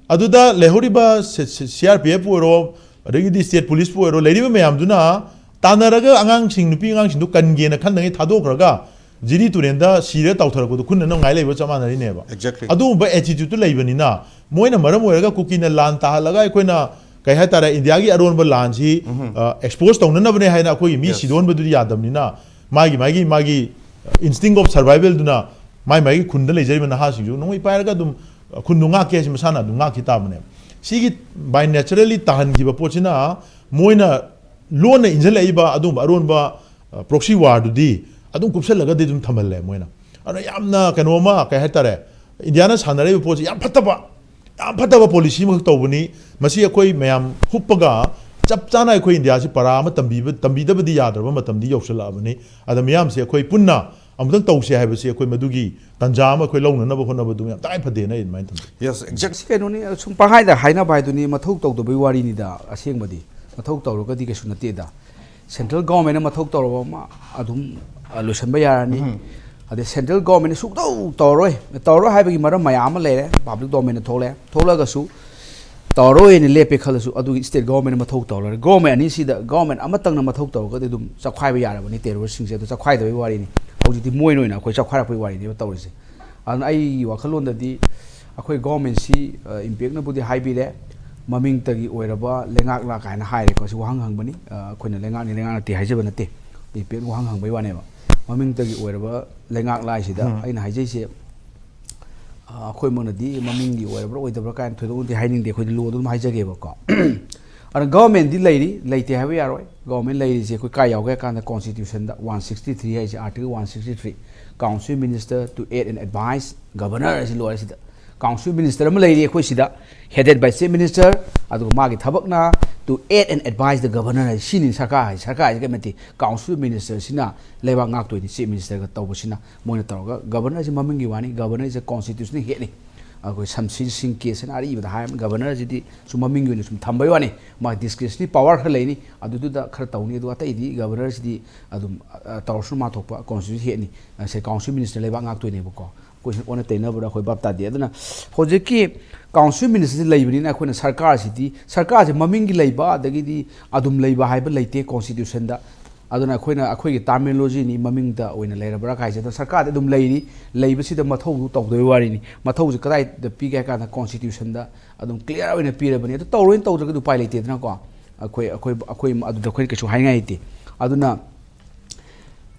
ꯑꯗꯨꯗ ꯂꯩꯍꯧꯔꯤꯕ ꯁꯤ-, ꯁꯤ-, ꯁꯤ ꯑꯥꯔ ꯄꯤ ꯑꯦꯐꯄꯨ ꯑꯣꯏꯔꯣ, ꯑꯗꯒꯤꯗꯤ ꯁ꯭ꯇꯦꯠ ꯄꯨꯂꯤꯁꯄꯨ ꯑꯣꯏꯔꯣ, ꯂꯩꯔꯤꯕ ꯃꯌꯥꯝꯗꯨꯅ ꯇꯥꯟꯅꯔꯒ ꯑꯉꯥꯡꯁꯤꯡ, ꯅꯨꯄꯤ ꯑꯉꯥꯡꯁꯤꯡꯗꯣ ꯀꯟꯒꯦꯅ ꯈꯟꯗꯉꯩ ꯊꯥꯗꯣꯛꯈ꯭ꯔꯒ ꯖꯤꯔꯤ ꯇꯨꯔꯦꯟꯗ ꯁꯤꯔꯒ ꯇꯥꯎꯊꯔꯛꯄꯗꯣ ꯈꯨꯟꯅ ꯅꯪ ꯉꯥꯏ ꯂꯩꯕ ꯆꯞ ꯃꯥꯟꯅꯔꯤꯅꯦꯕ꯫ Exactly. ꯑꯗꯨꯒꯨꯝꯕ ꯑꯦꯇꯤꯇ꯭ꯌꯨꯠꯇꯨ ꯂꯩꯕꯅꯤꯅ, ꯃꯣꯏꯅ ꯃꯔꯝ ꯑꯣꯏꯔꯒ ꯀꯨꯀꯤꯅ ꯂꯥꯟ ꯇꯥꯍꯜꯂꯒ ꯑꯩꯈꯣꯏꯅ, ꯀꯩ ꯍꯥꯏꯇꯥꯔꯦ, ꯏꯟꯗꯤꯌꯥꯒꯤ ꯑꯔꯣꯟꯕ ꯂꯥꯟꯁꯤ, ꯎꯝ꯫ ꯑ, ꯑꯦꯛꯁꯄꯣꯖ ꯇꯧꯅꯅꯕꯅꯦ ꯍꯥꯏꯅ ꯑꯩꯈꯣꯏꯒꯤ ꯃꯤ Yes. ꯁꯤꯗꯣꯟꯕꯗꯨꯗꯤ ꯌꯥꯗꯕꯅꯤꯅ, ꯃꯥꯒꯤ, ꯃꯥꯒꯤ, ꯃꯥꯒꯤ instinct of survivalꯗꯨꯅ ꯃꯥꯏ ꯃꯥꯏꯒꯤ ꯈꯨꯟꯗ ꯂꯩꯖꯔꯤꯕ ꯅꯍꯥꯁꯤꯡꯁꯨ ꯅꯣꯡꯃꯩ ꯄꯥꯏꯔꯒ ꯑꯗꯨꯝ ꯈꯨꯟꯗꯨ ꯉꯥꯛꯀꯦ ꯍꯥꯏꯁꯤ ꯃꯁꯥꯅ ꯑꯗꯨꯝ ꯉꯥꯛꯈꯤ ꯇꯥꯕꯅꯦꯕ꯫ ꯁꯤꯒꯤ by naturally ꯇꯥꯍꯟꯈꯤꯕ ꯄꯣꯠꯁꯤꯅ ꯃꯣꯏꯅ ꯂꯣꯟꯅ ꯏꯟꯁꯤꯜꯂꯛꯏꯕ ꯑꯗꯨꯒꯨꯝꯕ ꯑꯔꯣꯟꯕ, ꯑ, proxy warꯗꯨꯗꯤ ꯑꯗꯨꯝ ꯀꯨꯞꯁꯜꯂꯒꯗꯤ ꯑꯗꯨꯝ ꯊꯝꯍꯜꯂꯦ ꯃꯣꯏꯅ꯫ ꯑꯗꯨꯅ ꯌꯥꯝꯅ ꯀꯩꯅꯣ ꯑꯃ, ꯀꯩ ꯍꯥꯏꯇꯥꯔꯦ, ꯏꯟꯗꯤꯌꯥꯅ ꯁꯥꯟꯅꯔꯛꯏꯕ ꯄꯣꯠꯁꯤ ꯌꯥꯝ ꯐꯠꯇꯕ, ꯌꯥꯝ ꯐꯠꯇꯕ ꯄꯣꯂꯤꯁꯤ ꯑꯃꯈꯛ ꯇꯧꯕꯅꯤ꯫ ꯃꯁꯤ ꯑꯩꯈꯣꯏ ꯃꯌꯥꯝ ꯍꯨꯞꯄꯒ ꯆꯞ ꯆꯥꯅ ꯑꯩꯈꯣꯏ ꯏꯟꯗꯤꯌꯥꯁꯤ ꯄꯔꯥ ꯑꯃ ꯇꯝꯕꯤꯕ, ꯇꯝꯕꯤꯗꯕꯗꯤ ꯌꯥꯗ꯭ꯔꯕ ꯃꯇꯝꯗꯤ ꯌꯧꯁꯤꯜꯂꯛꯑꯕꯅꯤ꯫ ꯑꯗ ꯃꯤꯌꯥꯝꯁꯦ ꯑꯩꯈꯣꯏ ꯄꯨꯟꯅ ꯑꯃꯨꯛꯇꯪ ꯇꯧꯁꯦ ꯍꯥꯏꯕꯁꯤ ꯑꯩꯈꯣꯏ ꯃꯗꯨꯒꯤ ꯇꯥꯟꯖꯥ ꯑꯃ ꯑꯩꯈꯣꯏ ꯂꯧꯅꯅꯕ ꯍꯣꯠꯅꯕꯗꯨ ꯌꯥꯝ ꯇꯉꯥꯏ ꯐꯗꯦꯅ ꯑꯩ ꯑꯗꯨꯃꯥꯏꯅ ꯊꯝꯖꯩ꯫ Yes, exactly. ꯁꯤ ꯀꯩꯅꯣꯅꯤ, ꯁꯨꯝ ꯄꯪꯍꯥꯏꯗ ꯍꯥꯏꯅꯕ ꯍꯥꯏꯗꯨꯅꯤ, ꯃꯊꯧ ꯇꯧꯗꯕꯩ ꯋꯥꯔꯤꯅꯤꯗ꯫ ꯑꯁꯦꯡꯕꯗꯤ ꯃꯊꯧ ꯇꯧꯔꯒꯗꯤ ꯀꯩꯁꯨ ꯅꯠꯇꯦꯗ꯫ Central governmentꯅ ꯃꯊꯧ ꯇꯧꯔꯕ ꯑꯃ ꯑꯗꯨꯝ, ꯑ, ꯂꯣꯏꯁꯤꯟꯕ ꯌꯥꯔꯅꯤ꯫ ꯎꯝ꯫ ꯑꯗꯩ central governmentꯅ ꯁꯨꯡꯇꯧ ꯇꯧꯔꯔꯣꯏ꯫ ꯇꯧꯔꯔꯣꯏ ꯍꯥꯏꯕꯒꯤ ꯃꯔꯝ ꯃꯌꯥꯝ ꯑꯃ ꯂꯩꯔꯦ꯫ Public domainꯗ ꯊꯣꯛꯂꯛꯑꯦ꯫ ꯊꯣꯛꯂꯛꯑꯒꯁꯨ ꯇꯧꯔꯔꯣꯏꯅ ꯂꯦꯞꯄꯦ ꯈꯜꯂꯁꯨ, ꯑꯗꯨꯒꯤ state governmentꯅ ꯃꯊꯧ ꯇꯧꯔꯔꯣꯏ꯫ Government ꯑꯅꯤꯁꯤꯗ, government ꯑꯃꯇꯪꯅ ꯃꯊꯧ ꯇꯧꯔꯒꯗꯤ ꯑꯗꯨꯝ ꯆꯞꯈꯥꯏꯕ ꯌꯥꯔꯕꯅꯤ, terroristꯁꯤꯡꯁꯦ꯫ ꯑꯗꯨ ꯆꯞꯈꯥꯏꯗꯕꯒꯤ ꯋꯥꯔꯤꯅꯤ꯫ ꯍꯧꯖꯤꯛꯇꯤ ꯃꯣꯏꯅ ꯑꯣꯏꯅ ꯑꯩꯈꯣꯏ ꯆꯞꯈꯥꯏꯔꯛꯄꯒꯤ ꯋꯥꯔꯤꯅꯦꯕ ꯇꯧꯔꯤꯁꯦ꯫ ꯑꯗꯨꯅ ꯑꯩꯒꯤ ꯋꯥꯈꯜꯂꯣꯟꯗꯗꯤ ꯑꯩꯈꯣꯏ governmentꯁꯤ, ꯑ, impactꯅꯕꯨꯗꯤ ꯍꯥꯏꯕꯤꯔꯦ, ꯃꯃꯤꯡꯇꯒꯤ ꯑꯣꯏꯔꯕ ꯂꯩꯉꯥꯛꯂꯥ ꯀꯥꯏꯅ ꯍꯥꯏꯔꯦꯀꯣ꯫ ꯁꯤ ꯋꯥꯍꯪ ꯍꯪꯕꯅꯤ꯫ ꯑ, ꯑꯩꯈꯣꯏꯅ ꯂꯩꯉꯥꯛꯅꯤ, ꯂꯩꯉꯥꯛ ꯅꯠꯇꯦ ꯍꯥꯏꯖꯕ ꯅꯠꯇꯦ꯫ Impact ꯋꯥꯍꯪ ꯍꯪꯕꯒꯤ ꯋꯥꯅꯦꯕ꯫ ꯃꯃꯤꯡꯇꯒꯤ ꯑꯣꯏꯔꯕ ꯂꯩꯉꯥꯛꯂꯥ ꯍꯥꯏꯁꯤꯗ ꯎꯝ꯫ ꯑꯩꯅ ꯍꯥꯏꯖꯩꯁꯦ, ꯑ, ꯑꯩꯈꯣꯏꯃꯛꯅꯗꯤ ꯃꯃꯤꯡꯒꯤ ꯑꯣꯏꯔꯕ꯭ꯔꯥ ꯑꯣꯏꯗꯕ꯭ꯔꯥ ꯀꯥꯏꯅ ꯊꯣꯏꯗꯣꯛꯅꯗꯤ ꯍꯥꯏꯅꯤꯡꯗꯦ, ꯑꯩꯈꯣꯏꯗꯤ lawꯗ ꯑꯗꯨꯝ ꯍꯥꯏꯖꯒꯦꯕꯀꯣ꯫ ꯑꯗꯨꯅ governmentꯗꯤ ꯂꯩꯔꯤ, ꯂꯩꯇꯦ ꯍꯥꯏꯕ ꯌꯥꯔꯣꯏ꯫ Government ꯂꯩꯔꯤꯁꯦ ꯑꯩꯈꯣꯏ ꯀꯥꯏ ꯌꯥꯎꯒꯦ ꯍꯥꯏ ꯀꯥꯟꯗ constitutionꯗ one sixty three ꯍꯥꯏꯁꯦ, article one sixty three, council minister to aid and advise governor ꯍꯥꯏꯁꯤ ꯂꯣꯏꯔꯦ ꯁꯤꯗ꯫ Council minister ꯑꯃ ꯂꯩꯔꯤ ꯑꯩꯈꯣꯏ ꯁꯤꯗ, headed by chief minister, ꯑꯗꯨꯒ ꯃꯥꯒꯤ ꯊꯕꯛꯅ to aid and advise the governor ꯍꯥꯏꯁꯤ ꯁꯤꯅꯤ ꯁꯔꯀꯥꯔ ꯍꯥꯏꯁꯤ꯫ ꯁꯔꯀꯥꯔ ꯍꯥꯏꯁꯤ ꯀꯔꯤ ꯅꯠꯇꯦ, council ministerꯁꯤꯅ ꯂꯩꯕꯥꯛ ꯉꯥꯛꯇꯣꯏꯅꯤ, chief ministerꯒ ꯇꯧꯕꯁꯤꯅ꯫ ꯃꯣꯏꯅ ꯇꯧꯔꯒ governorꯁꯤ ꯃꯃꯤꯡꯒꯤ ꯋꯥꯅꯤ, governorꯁꯦ constitutionꯅ ꯍꯦꯠꯅꯤ꯫ ꯑꯩꯈꯣꯏ ꯁꯝꯁꯤꯔ ꯁꯤꯡ ꯀꯦꯁ ꯍꯥꯏꯅ ꯑꯔꯤꯕꯗ ꯍꯥꯏ, ꯒꯕꯔꯅꯔꯁꯤꯗꯤ ꯁꯨꯝ ꯃꯃꯤꯡꯒꯤ ꯑꯣꯏꯅ ꯁꯨꯝ ꯊꯝꯕꯩ ꯋꯥꯅꯤ, ꯃꯥ ꯗꯤꯁꯀ꯭ꯔꯤꯁꯅꯔꯤ ꯄꯋꯥꯔ ꯈꯔ ꯂꯩꯅꯤ, ꯑꯗꯨꯗꯨꯗ ꯈꯔ ꯇꯧꯅꯤ, ꯑꯗꯨꯒ ꯑꯇꯩꯗꯤ ꯒꯕꯔꯅꯔꯁꯤꯗꯤ ꯑꯗꯨꯝ ꯑ, ꯇꯧꯔꯁꯨ ꯃꯥ ꯊꯣꯛꯄ ꯀꯣꯟꯁꯇꯤꯇ꯭ꯌꯨꯁꯟ ꯍꯦꯠꯅꯤ, ꯉꯁꯥꯏ ꯀꯥꯎꯟꯁꯤꯜ ꯃꯤꯅꯤꯁꯇꯔ ꯂꯩꯕꯥꯛ ꯉꯥꯛꯇꯣꯏꯅꯦꯕꯀꯣ꯫ ꯑꯩꯈꯣꯏꯁꯤꯅ ꯑꯣꯟꯅ ꯇꯩꯅꯕꯗ ꯑꯩꯈꯣꯏ ꯚꯥꯞ ꯇꯥꯗꯦ꯫ ꯑꯗꯨꯅ ꯍꯧꯖꯤꯛꯀꯤ ꯀꯥꯎꯟꯁꯤꯜ ꯃꯤꯅꯤꯁꯇꯔꯁꯤ ꯂꯩꯕꯅꯤꯅ ꯑꯩꯈꯣꯏꯅ ꯁꯔꯀꯥꯔꯁꯤꯗꯤ, ꯁꯔꯀꯥꯔꯁꯦ ꯃꯃꯤꯡꯒꯤ ꯂꯩꯕ ꯑꯗꯒꯤꯗꯤ ꯑꯗꯨꯝ ꯂꯩꯕ ꯍꯥꯏꯕ ꯂꯩꯇꯦ ꯀꯣꯟꯁꯇꯤꯇ꯭ꯌꯨꯁꯟꯗ꯫ ꯑꯗꯨꯅ ꯑꯩꯈꯣꯏꯅ ꯑꯩꯈꯣꯏꯒꯤ ꯇꯥꯔꯃꯤꯅꯣꯂꯣꯖꯤꯅꯤ ꯃꯃꯤꯡꯗ ꯑꯣꯏꯅ ꯂꯩꯔꯕ꯭ꯔꯥ ꯍꯥꯏꯁꯦ꯫ ꯑꯗꯣ ꯁꯔꯀꯥꯔꯗꯤ ꯑꯗꯨꯝ ꯂꯩꯔꯤ, ꯂꯩꯕꯁꯤꯗ ꯃꯊꯧꯗꯨ ꯇꯧꯗꯣꯏ ꯋꯥꯔꯤꯅꯤ꯫ ꯃꯊꯧꯁꯦ ꯀꯗꯥꯏꯗ ꯄꯤꯒꯦ ꯍꯥꯏ ꯀꯥꯟꯗ ꯀꯣꯟꯁꯇꯤꯇ꯭ꯌꯨꯁꯟꯗ ꯑꯗꯨꯝ ꯀ꯭ꯂꯤꯌꯥꯔ ꯑꯣꯏꯅ ꯄꯤꯔꯕꯅꯤ꯫ ꯑꯗꯨ ꯇꯧꯔꯣꯏꯅ ꯇꯧꯗ꯭ꯔꯒꯗꯤ ꯎꯄꯥꯏ ꯂꯩꯇꯦꯗꯅꯀꯣ꯫ ꯑꯩꯈꯣꯏ ꯑꯩꯈꯣꯏ ꯑꯩꯈꯣꯏ ꯑꯗꯨꯗ ꯑꯩꯈꯣꯏꯅ ꯀꯩꯁꯨ ꯍꯥꯏꯅꯤꯡꯉꯥꯏ ꯂꯩꯇꯦ꯫ ꯑꯗꯨꯅ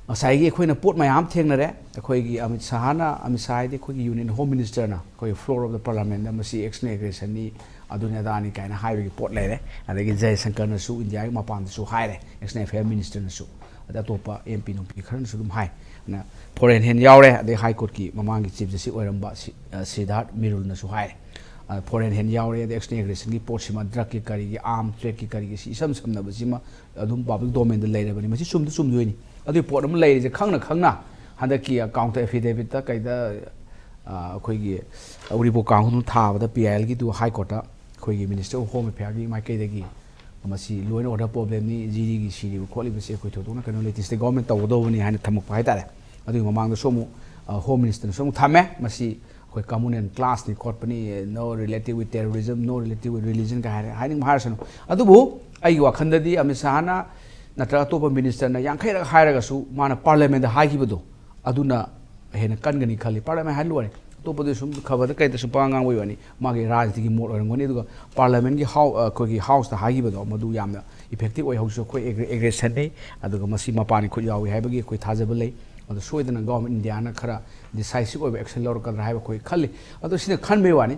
ꯉꯁꯥꯏꯒꯤ ꯑꯩꯈꯣꯏꯅ ꯄꯣꯠ ꯃꯌꯥꯝ ꯊꯦꯡꯅꯔꯦ꯫ ꯑꯩꯈꯣꯏꯒꯤ ꯑꯃꯤꯠ ꯁꯥꯍꯅ, ꯑꯃꯤꯠ ꯁꯥꯍ ꯍꯥꯏꯗꯤ ꯑꯩꯈꯣꯏꯒꯤ ꯌꯨꯅꯤꯌꯟ ꯍꯣꯝ ꯃꯤꯅꯤꯁꯇꯔꯅ ꯑꯩꯈꯣꯏ ꯐ꯭ꯂꯣꯔ ꯑꯣꯐ ꯗ ꯄꯥꯔꯂꯥꯃꯦꯟꯗ ꯃꯁꯤ ꯑꯦꯛꯁꯅꯦ ꯑꯦꯒ꯭ꯔꯦꯁꯟꯅꯤ, ꯑꯗꯨꯅꯤ ꯑꯗꯥꯅꯤ ꯀꯥꯏꯅ ꯍꯥꯏꯕꯒꯤ ꯄꯣꯠ ꯂꯩꯔꯦ꯫ ꯑꯗꯒꯤ ꯖꯌꯁꯪꯀꯔꯅꯁꯨ ꯏꯟꯗꯤꯌꯥꯒꯤ ꯃꯄꯥꯟꯗꯁꯨ ꯍꯥꯏꯔꯦ, ꯑꯦꯛꯁꯅꯦ ꯑꯦꯐꯤꯌꯔ ꯃꯤꯅꯤꯁꯇꯔꯅꯁꯨ, ꯑꯗꯩ ꯑꯇꯣꯞꯄ ꯑꯦꯝ ꯄꯤ ꯅꯨꯡꯄꯤ ꯈꯔꯅꯁꯨ ꯑꯗꯨꯝ ꯍꯥꯏ꯫ ꯑꯗꯨꯅ ꯐꯣꯔꯦꯟ ꯍꯦꯟ ꯌꯥꯎꯔꯦ, ꯑꯗꯩ ꯍꯥꯏ ꯀꯣꯔꯠꯀꯤ ꯃꯃꯥꯡꯒꯤ ꯆꯤꯐ ꯖꯁꯇꯤꯁ ꯑꯣꯏꯔꯝꯕ ꯁꯤ-, ꯑ, ꯁꯤꯗꯥꯔꯠ ꯃꯤꯔꯨꯜꯅꯁꯨ ꯍꯥꯏꯔꯦ꯫ ꯑ, ꯐꯣꯔꯦꯟ ꯍꯦꯟ ꯌꯥꯎꯔꯦ, ꯑꯗꯩ ꯑꯦꯛꯁꯅꯦ ꯑꯦꯒ꯭ꯔꯦꯁꯟꯒꯤ ꯄꯣꯠꯁꯤꯃ, ꯗ꯭ꯔꯒꯀꯤ ꯀꯔꯤꯒꯤ, ꯑꯥꯔꯝ ꯇ꯭ꯔꯦꯗꯀꯤ ꯀꯔꯤꯒꯤ, ꯁꯤ ꯏꯁꯝ ꯁꯝꯅꯕꯁꯤꯃ ꯑꯗꯨꯝ ꯄꯕ꯭ꯂꯤꯛ ꯗꯣꯃꯦꯟꯗ ꯂꯩꯔꯕꯅꯤ꯫ ꯃꯁꯤ ꯆꯨꯝꯗꯤ ꯆꯨꯝꯗꯣꯏꯅꯤ꯫ ꯑꯗꯨꯒꯤ ꯄꯣꯠ ꯑꯃ ꯂꯩꯔꯤꯁꯦ ꯈꯪꯅ ꯈꯪꯅ ꯍꯟꯗꯛꯀꯤ ꯀꯥꯎꯟꯇꯔ ꯑꯦꯐꯤꯗꯦꯕꯤꯠꯇ ꯀꯩꯗ, ꯑ, ꯑꯩꯈꯣꯏꯒꯤ ꯎꯔꯤꯄꯣꯛ ꯀꯥꯡꯍꯧ ꯊꯥꯕꯗ ꯄꯤ ꯑꯥꯏ ꯑꯦꯜꯒꯤꯗꯨ ꯍꯥꯏ ꯀꯣꯔꯠꯇ ꯑꯩꯈꯣꯏꯒꯤ ꯃꯤꯅꯤꯁꯇꯔ ꯑꯣꯐ ꯍꯣꯝ ꯑꯦꯐꯤꯌꯔꯒꯤ ꯃꯥꯏꯀꯩꯗꯒꯤ ꯃꯁꯤ ꯂꯣ ꯑꯦꯟ ꯑꯣꯔꯗꯔ ꯄ꯭ꯔꯣꯕ꯭ꯂꯦꯝꯅꯤ, ꯖꯤꯔꯤꯒꯤ ꯁꯤꯔꯤꯕ ꯈꯣꯠꯂꯤꯕꯁꯦ ꯑꯩꯈꯣꯏ ꯊꯣꯏꯗꯣꯛꯅ ꯀꯩꯅꯣ ꯂꯩꯇꯦ, ꯁ꯭ꯇꯦꯠ ꯒꯣꯔꯃꯦꯟ ꯇꯧꯒꯗꯧꯕꯅꯤ ꯍꯥꯏꯅ ꯊꯝꯃꯛꯄ ꯍꯥꯏꯇꯥꯔꯦ꯫ ꯑꯗꯨꯒꯤ ꯃꯃꯥꯡꯗꯁꯨ ꯑꯃꯨꯛ, ꯑ, ꯍꯣꯝ ꯃꯤꯅꯤꯁꯇꯔꯅꯁꯨ ꯑꯃꯨꯛ ꯊꯝꯃꯦ꯫ ꯃꯁꯤ ꯑꯩꯈꯣꯏ ꯀꯃꯟ and ꯀ꯭ꯂꯥꯁꯅꯤ ꯈꯣꯠꯄꯅꯤ, no relative with terrorism, no relative with religion ꯀꯥꯏ ꯍꯥꯏꯔꯦ, ꯍꯥꯏꯅꯤꯡꯕ ꯍꯥꯏꯔꯁꯅꯨ꯫ ꯑꯗꯨꯕꯨ ꯑꯩꯒꯤ ꯋꯥꯈꯜꯗꯗꯤ ꯑꯃꯤꯠ ꯁꯥꯍꯅ ꯅꯠꯇ꯭ꯔꯒ ꯑꯇꯣꯞꯄ ꯃꯤꯅꯤꯁꯇꯔꯅ ꯌꯥꯡꯈꯩꯔꯛ ꯍꯥꯏꯔꯒꯁꯨ ꯃꯥꯅ ꯄꯥꯔꯂꯤꯌꯥꯃꯦꯟꯗ ꯍꯥꯏꯈꯤꯕꯗꯣ ꯑꯗꯨꯅ ꯍꯦꯟꯅ ꯀꯟꯒꯅꯤ ꯈꯜꯂꯤ꯫ ꯄꯥꯔꯂꯤꯌꯥꯃꯦꯟ ꯍꯥꯏ ꯂꯣꯏꯔꯦ, ꯑꯇꯣꯞꯄꯗꯤ ꯁꯨꯝ ꯈꯕꯔꯗ ꯀꯩꯗ ꯁꯨꯝ ꯄꯉꯥꯡ ꯉꯥꯡꯕꯩ ꯋꯥꯅꯤ, ꯃꯥꯒꯤ ꯔꯥꯖꯅꯤꯇꯤꯒꯤ ꯃꯣꯠ ꯑꯣꯏꯔꯝꯒꯅꯤ꯫ ꯑꯗꯨꯒ ꯄꯥꯔꯂꯤꯌꯥꯃꯦꯟꯒꯤ ꯍꯥꯎ-, ꯑꯩꯈꯣꯏꯒꯤ ꯍꯥꯎꯁꯇ ꯍꯥꯏꯈꯤꯕꯗꯣ ꯃꯗꯨ ꯌꯥꯝꯅ ꯏꯐꯦꯛꯇꯤꯞ ꯑꯣꯏ꯫ ꯍꯧꯖꯤꯛꯁꯨ ꯑꯩꯈꯣꯏ ꯑꯦꯒ꯭ꯔꯦ-, ꯑꯦꯒ꯭ꯔꯦꯁꯟꯅꯤ, ꯑꯗꯨꯒ ꯃꯁꯤ ꯃꯄꯥꯟꯒꯤ ꯈꯨꯠ ꯌꯥꯎꯏ ꯍꯥꯏꯕꯒꯤ ꯑꯩꯈꯣꯏ ꯊꯥꯖꯕ ꯂꯩ꯫ ꯑꯗꯣ ꯁꯣꯏꯗꯅ ꯒꯣꯔꯃꯦꯟ ꯏꯟꯗꯤꯌꯥꯅ ꯈꯔ ꯗꯤꯁꯥꯏꯁꯤꯞ ꯑꯣꯏꯕ ꯑꯦꯛꯁꯟ ꯂꯧꯔꯛꯀꯗ꯭ꯔꯥ ꯍꯥꯏꯕ ꯑꯩꯈꯣꯏ ꯈꯜꯂꯤ꯫ ꯑꯗꯣ ꯁꯤꯅ ꯈꯟꯕꯩ ꯋꯥꯅꯤ꯫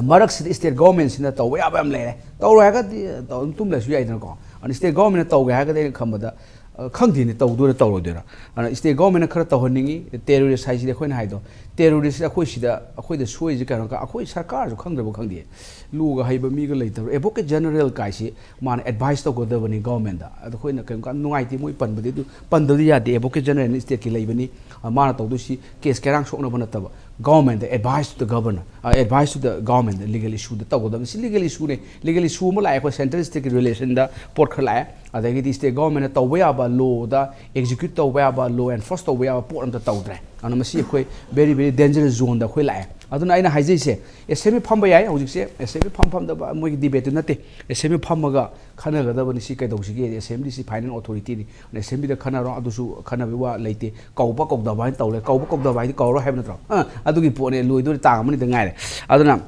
ꯃꯔꯛꯁꯤꯗ ꯁ꯭ꯇꯦꯠ ꯒꯣꯔꯃꯦꯟꯁꯤꯅ ꯇꯧꯕ ꯌꯥꯕ ꯌꯥꯝ ꯂꯩꯔꯦ, ꯇꯧꯔꯣꯏ ꯍꯥꯏꯔꯒꯗꯤ ꯇꯧ-, ꯑꯗꯨꯝ ꯇꯨꯝ ꯂꯩꯁꯨ ꯌꯥꯏꯗꯅꯀꯣ꯫ ꯑꯗꯨꯅ ꯁ꯭ꯇꯦꯠ ꯒꯣꯔꯃꯦꯟꯅ ꯇꯧꯒꯦ ꯍꯥꯏꯔꯒꯗꯤ ꯑꯩꯅ ꯈꯟꯕꯗ, ꯑ, ꯈꯪꯗꯦꯅꯦ, ꯇꯧꯗꯣꯏꯔꯥ ꯇꯧꯔꯣꯏꯗꯣꯏꯔꯥ꯫ ꯑꯗꯨꯅ ꯁ꯭ꯇꯦꯠ ꯒꯣꯔꯃꯦꯟꯅ ꯈꯔ ꯇꯧꯍꯟꯅꯤꯡꯉꯤ꯫ ꯇꯦꯔꯣꯔꯤꯁ ꯍꯥꯏꯁꯤꯗꯤ ꯑꯩꯈꯣꯏꯅ ꯍꯥꯏꯗꯣ, ꯇꯦꯔꯣꯔꯤꯁ ꯑꯩꯈꯣꯏ ꯁꯤꯗ, ꯑꯩꯈꯣꯏꯗ ꯁꯣꯏꯔꯤꯁꯦ ꯀꯩꯅꯣ, ꯑꯩꯈꯣꯏ ꯁꯔꯀꯥꯔꯁꯨ ꯈꯪꯗ꯭ꯔꯕ ꯈꯪꯗꯦ, ꯂꯣꯒ ꯍꯩꯕ ꯃꯤꯒ ꯂꯩꯇꯕ꯭ꯔꯥ꯫ ꯑꯦꯗꯚꯣꯀꯦꯠ ꯖꯦꯅꯔꯦꯜ ꯀꯥꯏꯁꯤ ꯃꯥꯅ ꯑꯦꯗꯚꯥꯏꯁ ꯇꯧꯒꯗꯕꯅꯤ ꯒꯣꯔꯃꯦꯟꯗ꯫ ꯑꯗꯣ ꯑꯩꯈꯣꯏꯅ ꯀꯩꯒꯨꯝꯕ ꯀꯥꯟꯗ ꯅꯨꯡꯉꯥꯏꯇꯦ ꯃꯣꯏ ꯄꯟꯕꯗꯤ, ꯑꯗꯨ ꯄꯟꯗꯕꯗꯤ ꯌꯥꯗꯦ꯫ ꯑꯦꯗꯚꯣꯀꯦꯠ ꯖꯦꯅꯔꯦꯜꯅ ꯁ꯭ꯇꯦꯠꯀꯤ ꯂꯩꯕꯅꯤ, ꯑ, ꯃꯥꯅ ꯇꯧꯗꯣꯏꯁꯤ ꯀꯦꯁ ꯀꯩꯔꯥꯡ ꯁꯣꯛꯅꯕ ꯅꯠꯇꯕ, Government advice to the governor, advice to the government, legal issue ꯗ ꯇꯧꯒꯗꯕꯅꯤ꯫ ꯁꯤ legal issue ꯅꯦ꯫ Legal issue ꯑꯃ ꯂꯥꯛꯑꯦ ꯑꯩꯈꯣꯏ central state ꯀꯤ relation ꯗ, ꯄꯣꯠ ꯈꯔ ꯂꯥꯛꯑꯦ꯫ ꯑꯗꯒꯤꯗꯤ state government ꯅ ꯇꯧꯕ ꯌꯥꯕ, law ꯗ execute ꯇꯧꯕ ꯌꯥꯕ, law enforce ꯇꯧꯕ ꯌꯥꯕ ꯄꯣꯠ ꯑꯝꯇ ꯇꯧꯗ꯭ꯔꯦ꯫ ꯑꯗꯨꯅ ꯃꯁꯤ ꯑꯩꯈꯣꯏ very very danger zone ꯗ ꯑꯩꯈꯣꯏ ꯂꯥꯛꯑꯦ꯫ ꯑꯗꯨꯅ ꯑꯩꯅ ꯍꯥꯏꯖꯩꯁꯦ, assembly ꯐꯝꯕ ꯌꯥꯏ꯫ ꯍꯧꯖꯤꯛꯁꯦ assembly ꯐꯝ ꯐꯝꯗꯕ ꯃꯣꯏꯒꯤ debate ꯇꯨ ꯅꯠꯇꯦ꯫ Assembly ꯐꯝꯃꯒ ꯈꯟꯅꯒꯗꯕꯅꯤ꯫ ꯁꯤ ꯀꯩꯗꯧꯁꯤꯒꯦ? Assembly ꯁꯤ final authority ꯅꯤ꯫ Assembly ꯗ ꯈꯟꯅꯔꯣ, ꯑꯗꯨꯁꯨ ꯈꯟꯅꯕꯒꯤ ꯋꯥ ꯂꯩꯇꯦ꯫ ꯀꯧꯕ ꯀꯧꯗꯕ ꯍꯥꯏꯅ ꯇꯧꯔꯦ꯫ ꯀꯧꯕ ꯀꯧꯗꯕ ꯍꯥꯏꯗꯤ ꯀꯧꯔꯣꯏ ꯍꯥꯏꯕ ꯅꯠꯇ꯭ꯔꯣ? ꯑ, ꯑꯗꯨꯒꯤ ꯄꯣꯠꯅꯦ꯫ ꯂꯣꯏꯗꯣꯔꯦ, ꯇꯥꯡ ꯑꯃꯅꯤꯗ ꯉꯥꯏꯔꯦ꯫ ꯑꯗꯨꯅ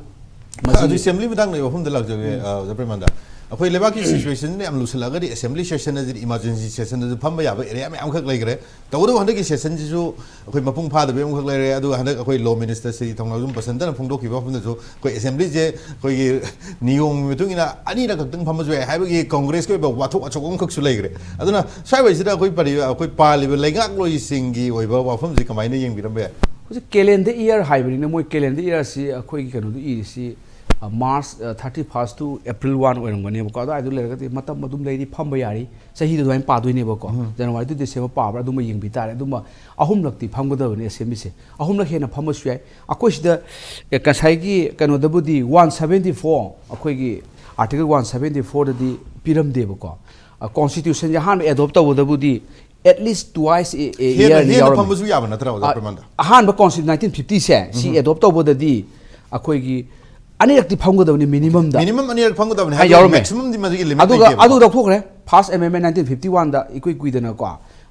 ꯃꯁꯤ ꯑꯗꯨ assembly ꯃꯇꯥꯡꯗ ꯑꯩ ꯋꯥꯐꯝꯗ ꯂꯥꯛꯆꯒꯦ, ꯑ, ꯑꯣꯖꯥ ꯄ꯭ꯔꯦꯃꯥꯅꯟꯗ꯫ ꯑꯩꯈꯣꯏ ꯂꯩꯕꯥꯛꯀꯤ situation ꯁꯤꯅ ꯌꯥꯝ ꯂꯨꯁꯜꯂꯛꯑꯒꯗꯤ assembly session ꯑꯁꯤꯗꯤ emergency session ꯑꯗꯨ ꯐꯝꯕ ꯌꯥꯕ area ꯃꯌꯥꯝꯈꯛ ꯂꯩꯈ꯭ꯔꯦ꯫ ꯇꯧꯕꯇꯕꯨ ꯍꯟꯗꯛꯀꯤ session ꯁꯤꯁꯨ ꯑꯩꯈꯣꯏ ꯃꯄꯨꯡ ꯐꯥꯗꯕ ꯑꯃꯈꯛ ꯂꯩꯔꯦ꯫ ꯑꯗꯨꯒ ꯍꯟꯗꯛ ꯑꯩꯈꯣꯏ law minister ꯁ꯭ꯔꯤ ꯊꯧꯅꯥꯖꯝ ꯕꯁꯟꯇꯅ ꯐꯣꯡꯗꯣꯛꯈꯤꯕ ꯋꯥꯐꯝꯗꯁꯨ ꯑꯩꯈꯣꯏ assembly ꯁꯦ ꯑꯩꯈꯣꯏꯒꯤ ꯅꯤꯌꯣꯝꯒꯤ ꯃꯇꯨꯡ ꯏꯟꯅ ꯑꯅꯤꯔꯛ ꯈꯛꯇꯪ ꯐꯝꯕꯁꯨ ꯌꯥꯏ ꯍꯥꯏꯕꯒꯤ ꯀꯪꯒ꯭ꯔꯦꯁꯀꯤ ꯑꯣꯏꯕ ꯋꯥꯊꯣꯛ ꯑꯆꯧꯕ ꯑꯃꯈꯛꯁꯨ ꯂꯩꯈ꯭ꯔꯦ꯫ ꯑꯗꯨꯅ ꯁ꯭ꯋꯥꯏꯋꯥꯏꯁꯤꯗ ꯑꯩꯈꯣꯏ ꯄꯔꯤ-, ꯑꯩꯈꯣꯏ ꯄꯥꯜꯂꯤꯕ ꯂꯩꯉꯥꯛꯂꯣꯏꯁꯤꯡꯒꯤ ꯑꯣꯏꯕ ꯋꯥꯐꯝꯁꯤ ꯀꯃꯥꯏꯅ ꯌꯦꯡꯕꯤꯔꯝꯕ ꯌꯥꯏ? ꯍꯧꯖꯤꯛ calendar year ꯍꯥꯏꯕꯅꯤꯅ, ꯃꯣꯏ calendar year ꯁꯤ ꯑꯩꯈꯣꯏꯒꯤ ꯀꯩꯅꯣꯗ ꯏꯔꯤꯁꯤ, ꯑ, March, ꯑ, thirty first to April one ꯑꯣꯏꯔꯝꯒꯅꯦꯕꯀꯣ꯫ ꯑꯗꯨꯋꯥꯏꯗꯨ ꯂꯩꯔꯒꯗꯤ ꯃꯇꯝ ꯑꯗꯨꯝ ꯂꯩꯔꯤ, ꯐꯝꯕ ꯌꯥꯔꯤ꯫ ꯆꯍꯤꯗꯨ ꯑꯗꯨꯃꯥꯏꯅ ꯄꯥꯗꯣꯏꯅꯦꯕꯀꯣ꯫ ꯎꯝ꯫ January to December ꯄꯥꯕ꯭ꯔꯥ, ꯑꯗꯨꯃ ꯌꯦꯡꯕꯤ ꯇꯥꯔꯦ꯫ ꯑꯗꯨꯃ ꯑꯍꯨꯝꯂꯛꯇꯤ ꯐꯝꯒꯗꯕꯅꯤ assembly ꯁꯦ꯫ ꯑꯍꯨꯝꯂꯛ ꯍꯦꯟꯅ ꯐꯝꯕꯁꯨ ꯌꯥꯏ꯫ ꯑꯩꯈꯣꯏ ꯁꯤꯗ, ꯑꯦ, ꯉꯁꯥꯏꯒꯤ ꯀꯩꯅꯣꯗꯕꯨꯗꯤ one seventy four, ꯑꯩꯈꯣꯏꯒꯤ article one seventy four ꯗꯗꯤ ꯄꯤꯔꯝꯗꯦꯕꯀꯣ꯫ ꯑ, constitution ꯁꯦ ꯑꯍꯥꯟꯕ adopt ꯇꯧꯕꯗꯕꯨꯗꯤ at least twice a, a ꯍꯦꯟꯅ, year ꯅꯤ ꯍꯦꯟꯅ ꯌꯥꯎꯔꯝꯃꯤ꯫ ꯐꯝꯕꯁꯨ ꯌꯥꯕ ꯅꯠꯇ꯭ꯔꯥ, ꯑꯣꯖꯥ ꯑ, ꯄ꯭ꯔꯦꯃꯥꯅꯟꯗ? ꯑꯍꯥꯟꯕ consti-, nineteen fifty ꯁꯦ, ꯁꯤ ꯎꯝ꯫ Adopt ꯇꯧꯕꯗꯗꯤ ꯑꯩꯈꯣꯏꯒꯤ ꯑꯅꯤꯔꯛꯇꯤ ꯐꯝꯒꯗꯕꯅꯤ minimum ꯗ꯫ Minimum ꯑꯅꯤꯔꯛ ꯐꯝꯒꯗꯕꯅꯤ ꯍꯥꯏ ꯍꯥꯏꯕ ꯌꯥꯎꯔꯝꯃꯦ꯫ Maximum ꯗꯤ ꯃꯗꯨꯒꯤ limit ꯑꯗꯨꯒ ꯂꯩꯇꯦꯕꯀꯣ꯫ ꯑꯗꯨ ꯂꯧꯊꯣꯛꯈ꯭ꯔꯦ꯫ First amendment nineteen fifty one ꯗ ꯏꯀꯨꯏ ꯀꯨꯏꯗꯅꯀꯣ,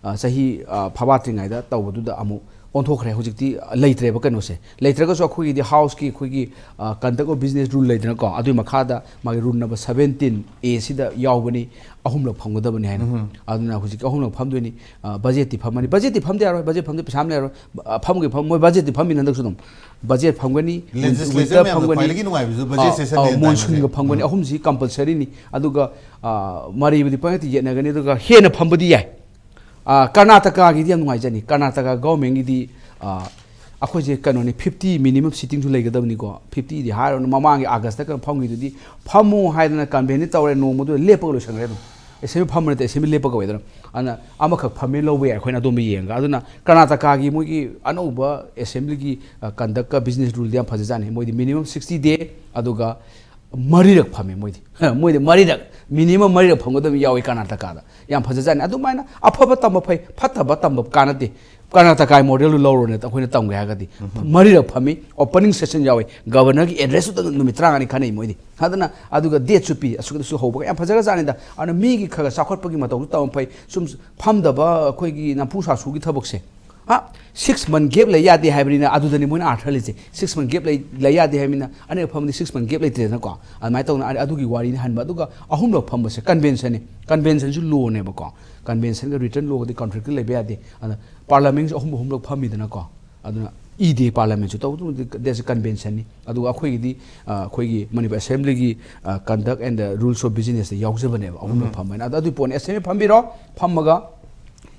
ꯑ, ꯆꯍꯤ, ꯑ, ꯐꯥꯕꯥꯠꯇ꯭ꯔꯤꯉꯩꯗ ꯇꯧꯕꯗꯨꯗ ꯑꯃꯨꯛ ꯑꯣꯟꯊꯣꯛꯈ꯭ꯔꯦ꯫ ꯍꯧꯖꯤꯛꯇꯤ ꯂꯩꯇ꯭ꯔꯦꯕ ꯀꯩꯅꯣꯁꯦ꯫ ꯂꯩꯇ꯭ꯔꯒꯁꯨ ꯑꯩꯈꯣꯏꯒꯤꯗꯤ House ꯀꯤ ꯑꯩꯈꯣꯏꯒꯤ, ꯑ, conduct of business rule ꯂꯩꯗꯅꯀꯣ, ꯑꯗꯨꯒꯤ ꯃꯈꯥꯗ ꯃꯥꯒꯤ rule number seventeen A ꯁꯤꯗ ꯌꯥꯎꯕꯅꯤ, ꯑꯍꯨꯝꯂꯛ ꯐꯝꯒꯗꯕꯅꯤ ꯍꯥꯏꯅ꯫ ꯎꯝ꯫ ꯑꯗꯨꯅ ꯍꯧꯖꯤꯛ ꯑꯍꯨꯝꯂꯛ ꯐꯝꯗꯣꯏꯅꯤ꯫ ꯑ, budget ꯇꯤ ꯐꯝꯃꯅꯤ꯫ Budget ꯇꯤ ꯐꯝꯗ ꯌꯥꯔꯣꯏ꯫ Budget ꯐꯝꯗ ꯄꯩꯁꯥ ꯑꯃ ꯂꯩꯔꯣꯏ꯫ ꯑ, ꯐꯝꯒꯤ ꯐꯝ-, ꯃꯣꯏ budget ꯇꯤ ꯐꯝꯃꯤꯅ ꯍꯟꯗꯛꯁꯨ ꯑꯗꯨꯝ꯫ Budget ꯐꯝꯒꯅꯤ, win-, Legislature winter ꯃꯌꯥꯝꯗ ꯐꯝꯒꯅꯤ, ꯈ꯭ꯋꯥꯏꯗꯒꯤ ꯅꯨꯡꯉꯥꯏꯕꯁꯨ budget ꯑ, session ꯑ, ꯅꯦ monsoon ꯒ ꯇꯥꯏꯝꯁꯦ꯫ ꯐꯝꯒꯅꯤ꯫ ꯎꯝ꯫ ꯑꯍꯨꯝꯁꯤ compulsory ꯅꯤ꯫ ꯑꯗꯨꯒ, ꯑ, ꯃꯔꯩꯕꯨꯗꯤ ꯄꯪꯌꯦꯠꯇ ꯌꯦꯠꯅꯒꯅꯤ, ꯑꯗꯨꯒ ꯍꯦꯟꯅ ꯐꯝꯕꯗꯤ ꯌꯥꯏ꯫ ꯑ, ꯀꯔꯅꯥꯇꯀꯥꯒꯤꯗꯤ ꯌꯥꯝ ꯅꯨꯡꯉꯥꯏꯖꯅꯤ꯫ ꯀꯔꯅꯥꯇꯀꯥ government ꯒꯤꯗꯤ, ꯑ, ꯑꯩꯈꯣꯏꯁꯦ ꯀꯩꯅꯣꯅꯤ, fifty minimum sitting ꯁꯨ ꯂꯩꯒꯗꯕꯅꯤꯀꯣ꯫ Fifty ꯗꯤ ꯍꯥꯏꯔꯨꯔꯅꯨ, ꯃꯃꯥꯡꯒꯤ August ꯇ ꯀꯩꯅꯣ ꯐꯝꯈꯤꯗꯨꯗꯤ ꯐꯝꯃꯨ ꯍꯥꯏꯗꯅ convene ꯇꯧꯔꯦ, ꯅꯣꯡꯃꯗꯨꯗ ꯂꯦꯞꯄꯒ ꯂꯣꯏꯁꯟꯈ꯭ꯔꯦ ꯑꯗꯨꯝ꯫ ꯑꯦꯁꯦꯝꯕ꯭ꯂꯤ ꯐꯝꯕ ꯅꯠꯇꯦ, ꯑꯦꯁꯦꯝꯕ꯭ꯂꯤ ꯂꯦꯞꯄ ꯀꯧꯋꯦꯗꯅ꯫ ꯑꯗꯨꯅ ꯑꯃꯈꯛ ꯐꯝꯃꯦ ꯂꯧꯕ ꯌꯥꯏ ꯑꯩꯈꯣꯏꯅ ꯑꯗꯣꯝꯗ ꯌꯦꯡꯉꯒ꯫ ꯑꯗꯨꯅ ꯀꯔꯅꯥꯇꯀꯥꯒꯤ ꯃꯣꯏꯒꯤ ꯑꯅꯧꯕ ꯑꯦꯁꯦꯝꯕ꯭ꯂꯤꯒꯤ ꯀꯟꯗꯛꯀ ꯕꯤꯖꯤꯅꯦꯁ ꯔꯨꯜꯗꯤ ꯌꯥꯝ ꯐꯖꯖꯥꯠꯅꯤ꯫ ꯃꯣꯏꯗꯤ ꯃꯤꯅꯤꯃꯝ ꯁꯤꯛꯁꯇꯤ ꯗꯦ, ꯑꯗꯨꯒ ꯃꯔꯤꯔꯛ ꯐꯝꯃꯦ ꯃꯣꯏꯗꯤ꯫ ꯃꯣꯏꯗꯤ ꯃꯔꯤꯔꯛ, ꯃꯤꯅꯤꯃꯝ ꯃꯔꯤꯔꯛ ꯐꯝꯒꯗꯕ ꯌꯥꯎꯏ ꯀꯔꯅꯥꯇꯀꯥꯗ꯫ ꯌꯥꯝ ꯐꯖꯖꯥꯠꯅꯤ꯫ ꯑꯗꯨꯃꯥꯏꯅ ꯑꯐꯕ ꯇꯝꯕ ꯐꯩ, ꯐꯠꯇꯕ ꯇꯝꯕ ꯀꯥꯟꯅꯗꯦ꯫ ꯀꯔꯅꯥꯇꯀꯥꯒꯤ ꯃꯣꯗꯦꯜꯗꯨ ꯂꯧꯔꯣꯅꯦ ꯑꯩꯈꯣꯏꯅ ꯇꯝꯒꯦ ꯍꯥꯏꯔꯒꯗꯤ꯫ ꯃꯔꯤꯔꯛ ꯐꯝꯃꯤ, ꯑꯣꯄꯅꯤꯡ ꯁꯦꯁꯟ ꯌꯥꯎꯏ, ꯒꯕꯔꯅꯔꯒꯤ ꯑꯦꯗ꯭ꯔꯦꯁꯇꯨꯗ ꯅꯨꯃꯤꯠ ꯇꯔꯥꯃꯉꯥꯅꯤ ꯈꯟꯅꯩ ꯃꯣꯏꯗꯤ꯫ ꯑꯗꯨꯅ ꯑꯗꯨꯒ ꯗꯦꯠꯁꯨ ꯄꯤ, ꯑꯁꯨꯛꯇꯁꯨ ꯍꯧꯕꯒ ꯌꯥꯝ ꯐꯖꯈ꯭ꯔꯖꯥꯠꯅꯤꯗ꯫ ꯑꯗꯨꯅ ꯃꯤꯒꯤ ꯈꯔ ꯈꯔ ꯆꯥꯎꯈꯠꯄꯒꯤ ꯃꯇꯧꯁꯨ ꯇꯝꯕ ꯐꯩ꯫ ꯁꯨꯝ ꯐꯝꯗꯕ ꯑꯩꯈꯣꯏꯒꯤ ꯅꯝꯐꯨ ꯁꯥꯐꯨꯒꯤ ꯊꯕꯛꯁꯦ꯫ ꯍꯥ? ꯁꯤꯛꯁ ꯃꯟ ꯒꯦꯞ ꯂꯩ ꯌꯥꯗꯦ ꯍꯥꯏꯕꯅꯤꯅ ꯑꯗꯨꯗꯅꯤ ꯃꯣꯏꯅ ꯑꯥꯔꯊ ꯍꯜꯂꯤꯁꯦ꯫ ꯁꯤꯛꯁ ꯃꯟ ꯒꯦꯞ ꯂꯩ, ꯂꯩ ꯌꯥꯗꯦ ꯍꯥꯏꯕꯅꯤꯅ ꯑꯅꯤꯔꯛ ꯐꯝꯕꯗꯤ ꯁꯤꯛꯁ ꯃꯟ ꯒꯦꯞ ꯂꯩꯇ꯭ꯔꯦꯗꯅꯀꯣ꯫ ꯑꯗꯨꯃꯥꯏꯅ ꯇꯧꯗꯅ ꯑꯗꯨꯒꯤ ꯋꯥꯔꯤꯅꯤ ꯍꯟꯕ꯫ ꯑꯗꯨꯒ ꯑꯍꯨꯝꯂꯛ ꯐꯝꯕꯁꯦ ꯀꯟꯚꯦꯟꯁꯟꯅꯤ꯫ ꯀꯟꯚꯦꯟꯁꯟꯁꯨ ꯂꯣꯅꯦꯕꯀꯣ꯫ ꯀꯟꯚꯦꯟꯁꯟꯒ ꯔꯤꯇꯔꯟ ꯂꯣꯒꯗꯤ ꯀꯟꯐ꯭ꯂꯤꯛꯇ ꯂꯩꯕ ꯌꯥꯗꯦ꯫ ꯑꯗ ꯄꯥꯔꯂꯥꯃꯦꯟꯁꯨ ꯑꯍꯨꯝ ꯑꯍꯨꯝꯂꯛ ꯐꯝꯃꯤꯗꯅꯀꯣ꯫ ꯑꯗꯨꯅ ꯏꯗꯦ ꯄꯥꯔꯂꯥꯃꯦꯟꯁꯨ ꯇꯧꯕꯗꯤ ꯗꯦꯠꯁꯦ ꯀꯟꯚꯦꯟꯁꯟꯅꯤ꯫ ꯑꯗꯨꯒ ꯑꯩꯈꯣꯏꯒꯤꯗꯤ, ꯑ, ꯑꯩꯈꯣꯏꯒꯤ ꯃꯅꯤꯄꯨꯔ ꯑꯦꯁꯦꯝꯕ꯭ꯂꯤꯒꯤ, ꯑ, conduct and the rules of ꯕꯤꯖꯤꯅꯦꯁꯇ ꯌꯥꯎꯖꯕꯅꯦꯕ ꯑꯍꯨꯝꯂꯛ ꯐꯝꯕ ꯍꯥꯏꯅ꯫ ꯑꯗꯣ ꯑꯗꯨꯒꯤ ꯄꯣꯠꯅꯤ꯫ ꯑꯦꯁꯦꯝꯕ꯭ꯂꯤ ꯐꯝꯕꯤꯔꯣ, ꯐꯝꯃꯒ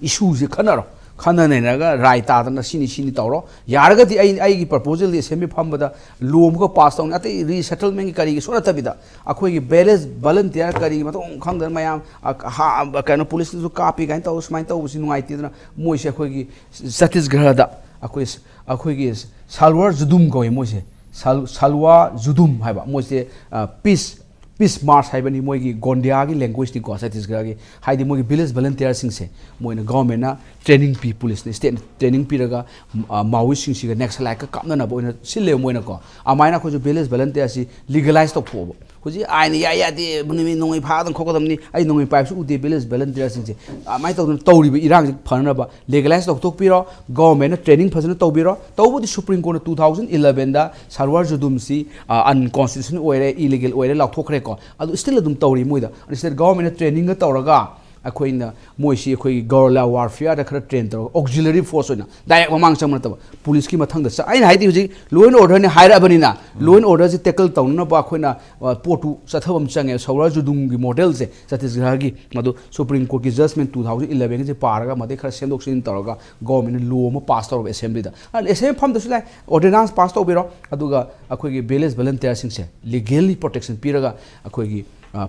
ꯏꯁꯨꯁꯦ ꯈꯟꯅꯔꯣ꯫ ꯈꯟꯅ ꯅꯩꯅꯔꯒ ꯔꯥꯏ ꯇꯥꯗꯅ ꯁꯤꯅꯤ ꯁꯤꯅꯤ ꯇꯧꯔꯣ꯫ ꯌꯥꯔꯒꯗꯤ ꯑꯩ, ꯑꯩꯒꯤ ꯄ꯭ꯔꯄꯣꯖꯦꯜꯗꯤ ꯑꯦꯁꯦꯝꯕ꯭ꯂꯤ ꯐꯝꯕꯗ ꯂꯣ ꯑꯃꯒ ꯄꯥꯁ ꯇꯧꯅꯤ꯫ ꯑꯇꯩ ꯔꯤꯁꯦꯇꯜꯃꯦꯟꯒꯤ ꯀꯔꯤꯒꯤ ꯁꯨꯡꯅꯠꯇꯕꯤꯗ ꯑꯩꯈꯣꯏꯒꯤ ꯚꯤꯂꯦꯖ ꯚꯣꯂꯟꯇꯤꯌꯔ ꯀꯔꯤꯒꯤ ꯃꯊꯣꯡ ꯈꯪꯗꯅ ꯃꯌꯥꯝ, ꯑ, ꯍꯥ-, ꯀꯩꯅꯣ, ꯄꯨꯂꯤꯁꯅꯁꯨ ꯀꯥꯞꯄꯤ ꯀꯥꯏꯅ ꯇꯧꯔ ꯁꯨꯃꯥꯏꯅ ꯇꯧꯕꯁꯤ ꯅꯨꯡꯉꯥꯏꯇꯦꯗꯅ ꯃꯣꯏꯁꯦ ꯑꯩꯈꯣꯏꯒꯤ ꯁꯇꯤꯁꯒꯔꯗ ꯑꯩꯈꯣꯏ, ꯑꯩꯈꯣꯏꯒꯤ ꯁꯥꯜꯋꯥꯔ ꯖꯨꯗꯨꯝ ꯀꯧꯏ ꯃꯣꯏꯁꯦ꯫ ꯁꯥꯜ-, ꯁꯥꯜꯋꯥ ꯖꯨꯗꯨꯝ ꯍꯥꯏꯕ ꯃꯣꯏꯁꯦ, ꯑ, ꯄꯤꯁ, ꯄꯤꯁ ꯃꯥꯔꯁ ꯍꯥꯏꯕꯅꯤ ꯃꯣꯏꯒꯤ ꯒꯣꯟꯗꯤꯌꯥꯒꯤ ꯂꯦꯡꯒ꯭ꯋꯦꯖꯇꯤꯀꯣ, ꯁꯇꯤꯁꯒꯔꯒꯤ꯫ ꯍꯥꯏꯗꯤ ꯃꯣꯏꯒꯤ ꯚꯤꯂꯦꯖ ꯚꯣꯂꯟꯇꯤꯌꯔꯁꯤꯡꯁꯦ ꯃꯣꯏꯅ ꯒꯚꯔꯟꯃꯦꯟꯅ ꯇ꯭ꯔꯦꯅꯤꯡ ꯄꯤ, ꯄꯨꯂꯤꯁꯅ ꯁ꯭ꯇꯦꯠꯅ ꯇ꯭ꯔꯦꯅꯤꯡ ꯄꯤꯔꯒ, ꯑ, ꯃꯥꯑꯣꯏꯁꯤꯡꯁꯤꯒ ꯅꯦꯛꯁꯂꯥꯏꯠꯀ ꯀꯥꯞꯅꯅꯕ ꯑꯣꯏꯅ ꯁꯤꯜꯂꯦꯕ ꯃꯣꯏꯅꯀꯣ꯫ ꯑꯗꯨꯃꯥꯏꯅ ꯑꯩꯈꯣꯏꯁꯨ ꯚꯤꯂꯦꯖ ꯚꯣꯂꯟꯇꯤꯌꯔꯁꯤ ꯂꯤꯒꯦꯂꯥꯏꯁ ꯇꯧꯊꯣꯛꯑꯕ꯫ ꯍꯧꯖꯤꯛ ꯑꯥꯏꯟꯅ ꯌꯥꯏ ꯌꯥꯗꯦ, ꯅꯨꯃꯤꯠ ꯅꯣꯡꯃꯩ ꯐꯥꯗꯅ ꯈꯣꯠꯀꯗꯕꯅꯤ, ꯑꯩ ꯅꯣꯡꯃꯩ ꯄꯥꯏꯕꯁꯨ ꯎꯗꯦ ꯚꯤꯂꯦꯖ ꯚꯣꯂꯟꯇꯤꯌꯔꯁꯤꯡꯁꯦ꯫ ꯑꯗꯨꯃꯥꯏꯅ ꯇꯧꯗꯅ ꯇꯧꯔꯤꯕ ꯏꯔꯥꯡꯁꯤ ꯐꯅꯅꯕ ꯂꯤꯒꯦꯂꯥꯏꯁ ꯇꯧꯊꯣꯛꯄꯤꯔꯣ, ꯒꯚꯔꯟꯃꯦꯟꯠꯅ ꯇ꯭ꯔꯦꯅꯤꯡ ꯐꯖꯅ ꯇꯧꯕꯤꯔꯣ꯫ ꯇꯧꯕꯗꯤ ꯁꯨꯄ꯭ꯔꯤꯝ ꯀꯣꯔꯠꯅ ꯇꯨ ꯊꯥꯎꯖꯟ ꯏꯂꯚꯦꯟꯗ ꯁꯥꯜꯋꯥꯔ ꯖꯨꯗꯨꯝꯁꯤ, ꯑ, ꯑꯟꯀꯣꯟꯁꯇꯤꯇ꯭ꯌꯨꯁꯅꯦꯜ ꯑꯣꯏꯔꯦ, ꯏꯂꯤꯒꯦꯜ ꯑꯣꯏꯔꯦ ꯂꯥꯎꯊꯣꯛꯈ꯭ꯔꯦꯀꯣ꯫ ꯑꯗꯨ ꯁ꯭ꯇꯤꯜ ꯑꯗꯨꯝ ꯇꯧꯔꯤ ꯃꯣꯏꯗ꯫ ꯑꯗꯨ ꯁꯤꯗ ꯒꯚꯔꯟꯃꯦꯟꯠꯅ ꯇ꯭ꯔꯦꯅꯤꯡꯒ ꯇꯧꯔꯒ ꯑꯩꯈꯣꯏꯅ ꯃꯣꯏꯁꯤ ꯑꯩꯈꯣꯏꯒꯤ ꯒꯣꯔꯤꯂꯥ ꯋꯥꯔꯐꯤꯌꯥꯔꯗ ꯈꯔ ꯇ꯭ꯔꯦꯟ ꯇꯧꯔꯒ ꯑꯣꯛꯖꯤꯂꯔꯤ ꯐꯣꯔꯁ ꯑꯣꯏꯅ ꯗꯥꯏꯔꯦꯛ ꯃꯃꯥꯡ ꯆꯪꯕ ꯅꯠꯇꯕ ꯄꯨꯂꯤꯁꯀꯤ ꯃꯊꯪꯗ ꯆ-, ꯑꯩꯅ ꯍꯥꯏꯗꯤ ꯍꯧꯖꯤꯛ ꯂꯣ ꯑꯦꯟ ꯑꯣꯔꯗꯔꯅꯤ ꯍꯥꯏꯔꯛꯑꯕꯅꯤꯅ ꯂꯣ ꯑꯦꯟ ꯑꯣꯔꯗꯔꯁꯤ ꯇꯦꯀꯜ ꯇꯧꯅꯅꯕ ꯑꯩꯈꯣꯏꯅ, ꯑ, ꯄꯣꯠꯇꯨ ꯆꯠꯊꯕ ꯑꯃ ꯆꯪꯉꯦ꯫ ꯁꯥꯜꯋꯥꯔ ꯖꯨꯗꯨꯝꯒꯤ ꯃꯣꯗꯦꯜꯁꯦ ꯁꯇꯤꯁꯒꯔꯒꯤ ꯃꯗꯨ ꯁꯨꯄ꯭ꯔꯤꯝ ꯀꯣꯔꯠꯀꯤ ꯖꯖꯃꯦꯟꯠ ꯇꯨ ꯊꯥꯎꯖꯟ ꯏꯂꯚꯦꯟꯒꯤꯁꯦ ꯄꯥꯔꯒ ꯃꯗꯩ ꯈꯔ ꯁꯦꯝꯗꯣꯛ ꯁꯦꯝꯖꯤꯟ ꯇꯧꯔꯒ ꯒꯚꯔꯟꯃꯦꯟꯠꯅ ꯂꯣ ꯑꯃ ꯄꯥꯁ ꯇꯧꯔꯕ ꯑꯦꯁꯦꯝꯕ꯭ꯂꯤꯗ꯫ ꯑꯗꯨꯅ ꯑꯦꯁꯦꯝꯕ꯭ꯂꯤ ꯐꯝꯗꯁꯨ ꯂꯥꯏ, ꯑꯣꯔꯗꯤꯅꯥꯟꯁ ꯄꯥꯁ ꯇꯧꯕꯤꯔꯣ꯫ ꯑꯗꯨꯒ ꯑꯩꯈꯣꯏꯒꯤ ꯚꯤꯂꯦꯖ ꯚꯣꯂꯟꯇꯤꯌꯔꯁꯤꯡꯁꯦ ꯂꯤꯒꯦꯜꯂꯤ ꯄ꯭ꯔꯣꯇꯦꯛꯁꯟ ꯄꯤꯔꯒ ꯑꯩꯈꯣꯏꯒꯤ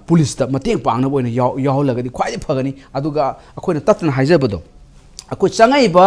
ꯄꯨꯂꯤꯁꯇ ꯃꯇꯦꯡ ꯄꯥꯡꯅꯕ ꯑꯣꯏꯅ ꯌꯥꯎ- ꯌꯥꯎꯍꯜꯂꯒꯗꯤ ꯈ꯭ꯋꯥꯏꯗꯒꯤ ꯐꯒꯅꯤ꯫ ꯑꯗꯨꯒ ꯑꯩꯈꯣꯏꯅ ꯇꯠꯇꯅ ꯍꯥꯏꯖꯕꯗꯣ, ꯑꯩꯈꯣꯏ ꯆꯪꯉꯛꯏꯕ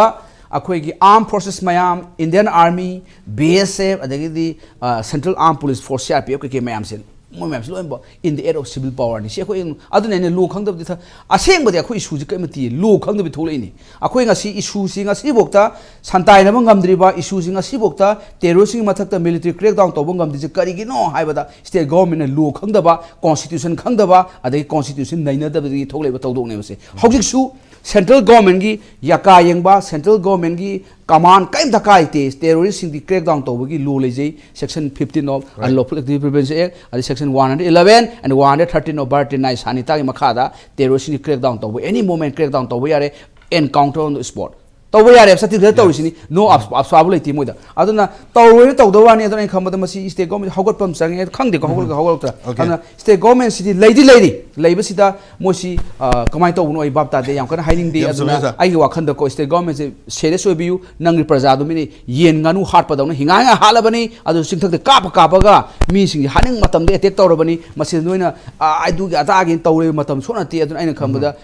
ꯑꯩꯈꯣꯏꯒꯤ armed forces ꯃꯌꯥꯝ, Indian Army, B S F, ꯑꯗꯒꯤꯗꯤ Central Armed Police Force, C R P F ꯀꯩꯀꯩ ꯃꯌꯥꯝꯁꯦ, ꯃꯣꯏ ꯃꯌꯥꯝꯁꯦ ꯂꯣꯏꯅꯃꯛ in the aid of civil power ꯅꯤ꯫ ꯁꯤ ꯑꯩꯈꯣꯏ ꯑꯗꯨꯅ ꯑꯩꯅ law ꯈꯪꯗꯕꯗꯤ ꯊ- ꯑꯁꯦꯡꯕꯗꯤ ꯑꯩꯈꯣꯏ issue ꯁꯦ ꯀꯔꯤꯝꯇ law ꯈꯪꯗꯕꯤ ꯊꯣꯛꯂꯛꯏꯅꯤ꯫ ꯑꯩꯈꯣꯏ ꯉꯁꯤ issue ꯁꯤ ꯉꯁꯤꯐꯥꯎꯗ ꯁꯟꯇꯥꯏꯅꯕ ꯉꯝꯗ꯭ꯔꯤꯕ, issue ꯁꯤ ꯉꯁꯤꯐꯥꯎꯗ terrorist ꯁꯤꯡꯒꯤ ꯃꯊꯛꯇ military crackdown ꯇꯧꯕ ꯉꯝꯗ꯭ꯔꯤꯁꯦ ꯀꯔꯤꯒꯤꯅꯣ ꯍꯥꯏꯕꯗ state government ꯅ law ꯈꯪꯗꯕ, constitution ꯈꯪꯗꯕ, ꯑꯗꯒꯤ constitution ꯅꯩꯅꯗꯕꯗꯒꯤ ꯊꯣꯛꯂꯛꯏꯕ ꯊꯧꯗꯣꯛꯅꯦꯕꯁꯦ꯫ ꯍꯧꯖꯤꯛꯁꯨ central government ꯀꯤ ꯌꯥꯀꯥ ꯌꯦꯡꯕ, central government ꯀꯤ command ꯀꯔꯤꯝ ꯗꯔꯀꯥꯔ ꯂꯩꯇꯦ terrorist ꯁꯤꯡꯗꯤ crackdown ꯇꯧꯕꯒꯤ law ꯂꯩꯖꯩ, section fifteen of Right. Unlawful Activity Prevention Act, ꯑꯗꯩ section one hundred eleven and one hundred thirteen of Bharatiya Nyaya Sanhita ꯒꯤ ꯃꯈꯥꯗ terrorist ꯁꯤꯡꯗꯤ crackdown ꯇꯧꯕ, any moment crackdown ꯇꯧꯕ ꯌꯥꯔꯦ, encounter on the spot ꯇꯧꯕ ꯌꯥꯔꯦ꯫ ꯁꯇꯤꯗ Yes. ꯇꯧꯔꯤꯁꯤꯅꯤ, no ꯑꯞꯁꯥꯕ ꯂꯩꯇꯦ ꯃꯣꯏꯗ꯫ ꯑꯗꯨꯅ ꯇꯧꯔꯣꯏꯅ ꯇꯧꯗꯕ ꯋꯥꯅꯤ꯫ ꯑꯗꯨꯅ ꯑꯩꯅ ꯈꯟꯕꯗ ꯃꯁꯤ state government ꯍꯧꯒꯠꯄ ꯑꯃ ꯆꯪꯉꯦ꯫ ꯈꯪꯗꯦꯀꯣ, ꯍꯧꯒꯠꯂꯒ ꯍꯧꯒꯠꯂꯛꯇ꯭ꯔꯥ? Okay. ꯑꯗꯨꯅ state government ꯁꯤꯗꯤ ꯂꯩꯗꯤ ꯂꯩꯔꯤ, ꯂꯩꯕꯁꯤꯗ ꯃꯣꯏꯁꯤ, ꯑ, ꯀꯃꯥꯏꯅ ꯇꯧꯕꯅꯣ ꯑꯩ ꯚꯥꯞ ꯇꯥꯗꯦ, ꯌꯥꯝ ꯀꯟꯅ ꯍꯥꯏꯅꯤꯡꯗꯦ꯫ ꯌꯥꯝ ꯑꯗꯨꯅ ꯆꯨꯝꯃꯦ, sir. ꯑꯩꯒꯤ ꯋꯥꯈꯜꯗꯀꯣ, state government ꯁꯦ serious ꯑꯣꯏꯕꯤꯌꯨ꯫ ꯅꯪꯒꯤ ꯄ꯭ꯔꯖꯥꯗꯨ ꯃꯤꯅ ꯌꯦꯟ ꯉꯥꯅꯨ ꯍꯥꯠꯄꯗꯧꯅ ꯍꯤꯡꯉꯥꯏ ꯉꯥꯏ ꯍꯥꯠꯂꯕꯅꯤ, ꯑꯗꯨ ꯆꯤꯡꯊꯛꯇ ꯀꯥꯞꯄ ꯀꯥꯞꯄꯒ ꯃꯤꯁꯤꯡꯁꯤ ꯍꯥꯠꯅꯤꯡ ꯃꯇꯝꯗ attack ꯇꯧꯔꯕꯅꯤ꯫ ꯃꯁꯤꯗ ꯅꯣꯏꯅ, ꯑ, ꯑꯗꯨꯒꯤ ꯑꯗꯥꯒꯤ ꯇꯧꯔꯤꯕ ꯃꯇꯝ ꯁꯣꯛ ꯅꯠꯇꯦ꯫ ꯑꯗꯨꯅ ꯑꯩꯅ ꯈꯟꯕꯗ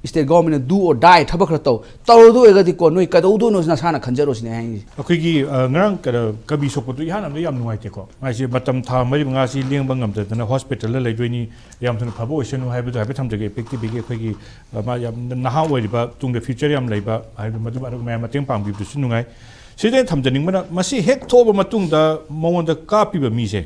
state government ꯅ do or die ꯊꯕꯛ ꯈꯔ ꯇꯧ꯫ ꯇꯧꯔꯗꯣꯏ ꯑꯣꯏꯔꯒꯗꯤꯀꯣ, ꯅꯣꯏ ꯀꯩꯗꯧꯗꯣꯏꯅꯣ ꯅꯁꯥꯅ ꯈꯟꯖꯔꯣ ꯁꯤꯅꯦ ꯑꯩ ꯍꯥꯏꯅꯤꯡꯉꯤꯁꯦ꯫ ꯑꯩꯈꯣꯏꯒꯤ, ꯑ, ꯉꯔꯥꯡ ꯀꯩꯅꯣ, ꯀꯕꯤ ꯁꯣꯛꯄꯗꯨ ꯏꯍꯥꯟ ꯑꯃꯗ ꯌꯥꯝ ꯅꯨꯡꯉꯥꯏꯇꯦꯀꯣ꯫ ꯃꯥꯁꯦ ꯃꯇꯝ ꯊꯥ ꯃꯔꯤ ꯃꯉꯥꯁꯤ ꯂꯦꯡꯕ ꯉꯝꯗꯗꯅ hospital ꯗ ꯂꯩꯗꯣꯏꯅꯤ, ꯌꯥꯝ ꯊꯨꯅ ꯐꯕ ꯑꯣꯏꯁꯅꯨ ꯍꯥꯏꯕꯗꯣ ꯍꯥꯏꯐꯦꯠ ꯊꯝꯖꯒꯦ꯫ ꯄꯤꯛꯇꯤꯕꯤꯒꯤ ꯑꯩꯈꯣꯏꯒꯤ, ꯑ, ꯃꯥ ꯌꯥꯝ ꯅꯍꯥ ꯑꯣꯏꯔꯤꯕ, ꯇꯨꯡꯗ future ꯌꯥꯝ ꯂꯩꯕ ꯍꯥꯏꯕꯗꯨ, ꯃꯗꯨ ꯑꯗꯨ ꯃꯌꯥꯝ ꯃꯇꯦꯡ ꯄꯥꯡꯕꯤꯕꯗꯨꯁꯨ ꯅꯨꯡꯉꯥꯏ꯫ ꯁꯤꯗ ꯑꯩꯅ ꯊꯝꯖꯅꯤꯡꯕꯅ, ꯃꯁꯤ ꯍꯦꯛ ꯊꯣꯛꯑꯕ ꯃꯇꯨꯡꯗ ꯃꯉꯣꯟꯗ ꯀꯥꯞꯄꯤꯕ ꯃꯤꯁꯦ,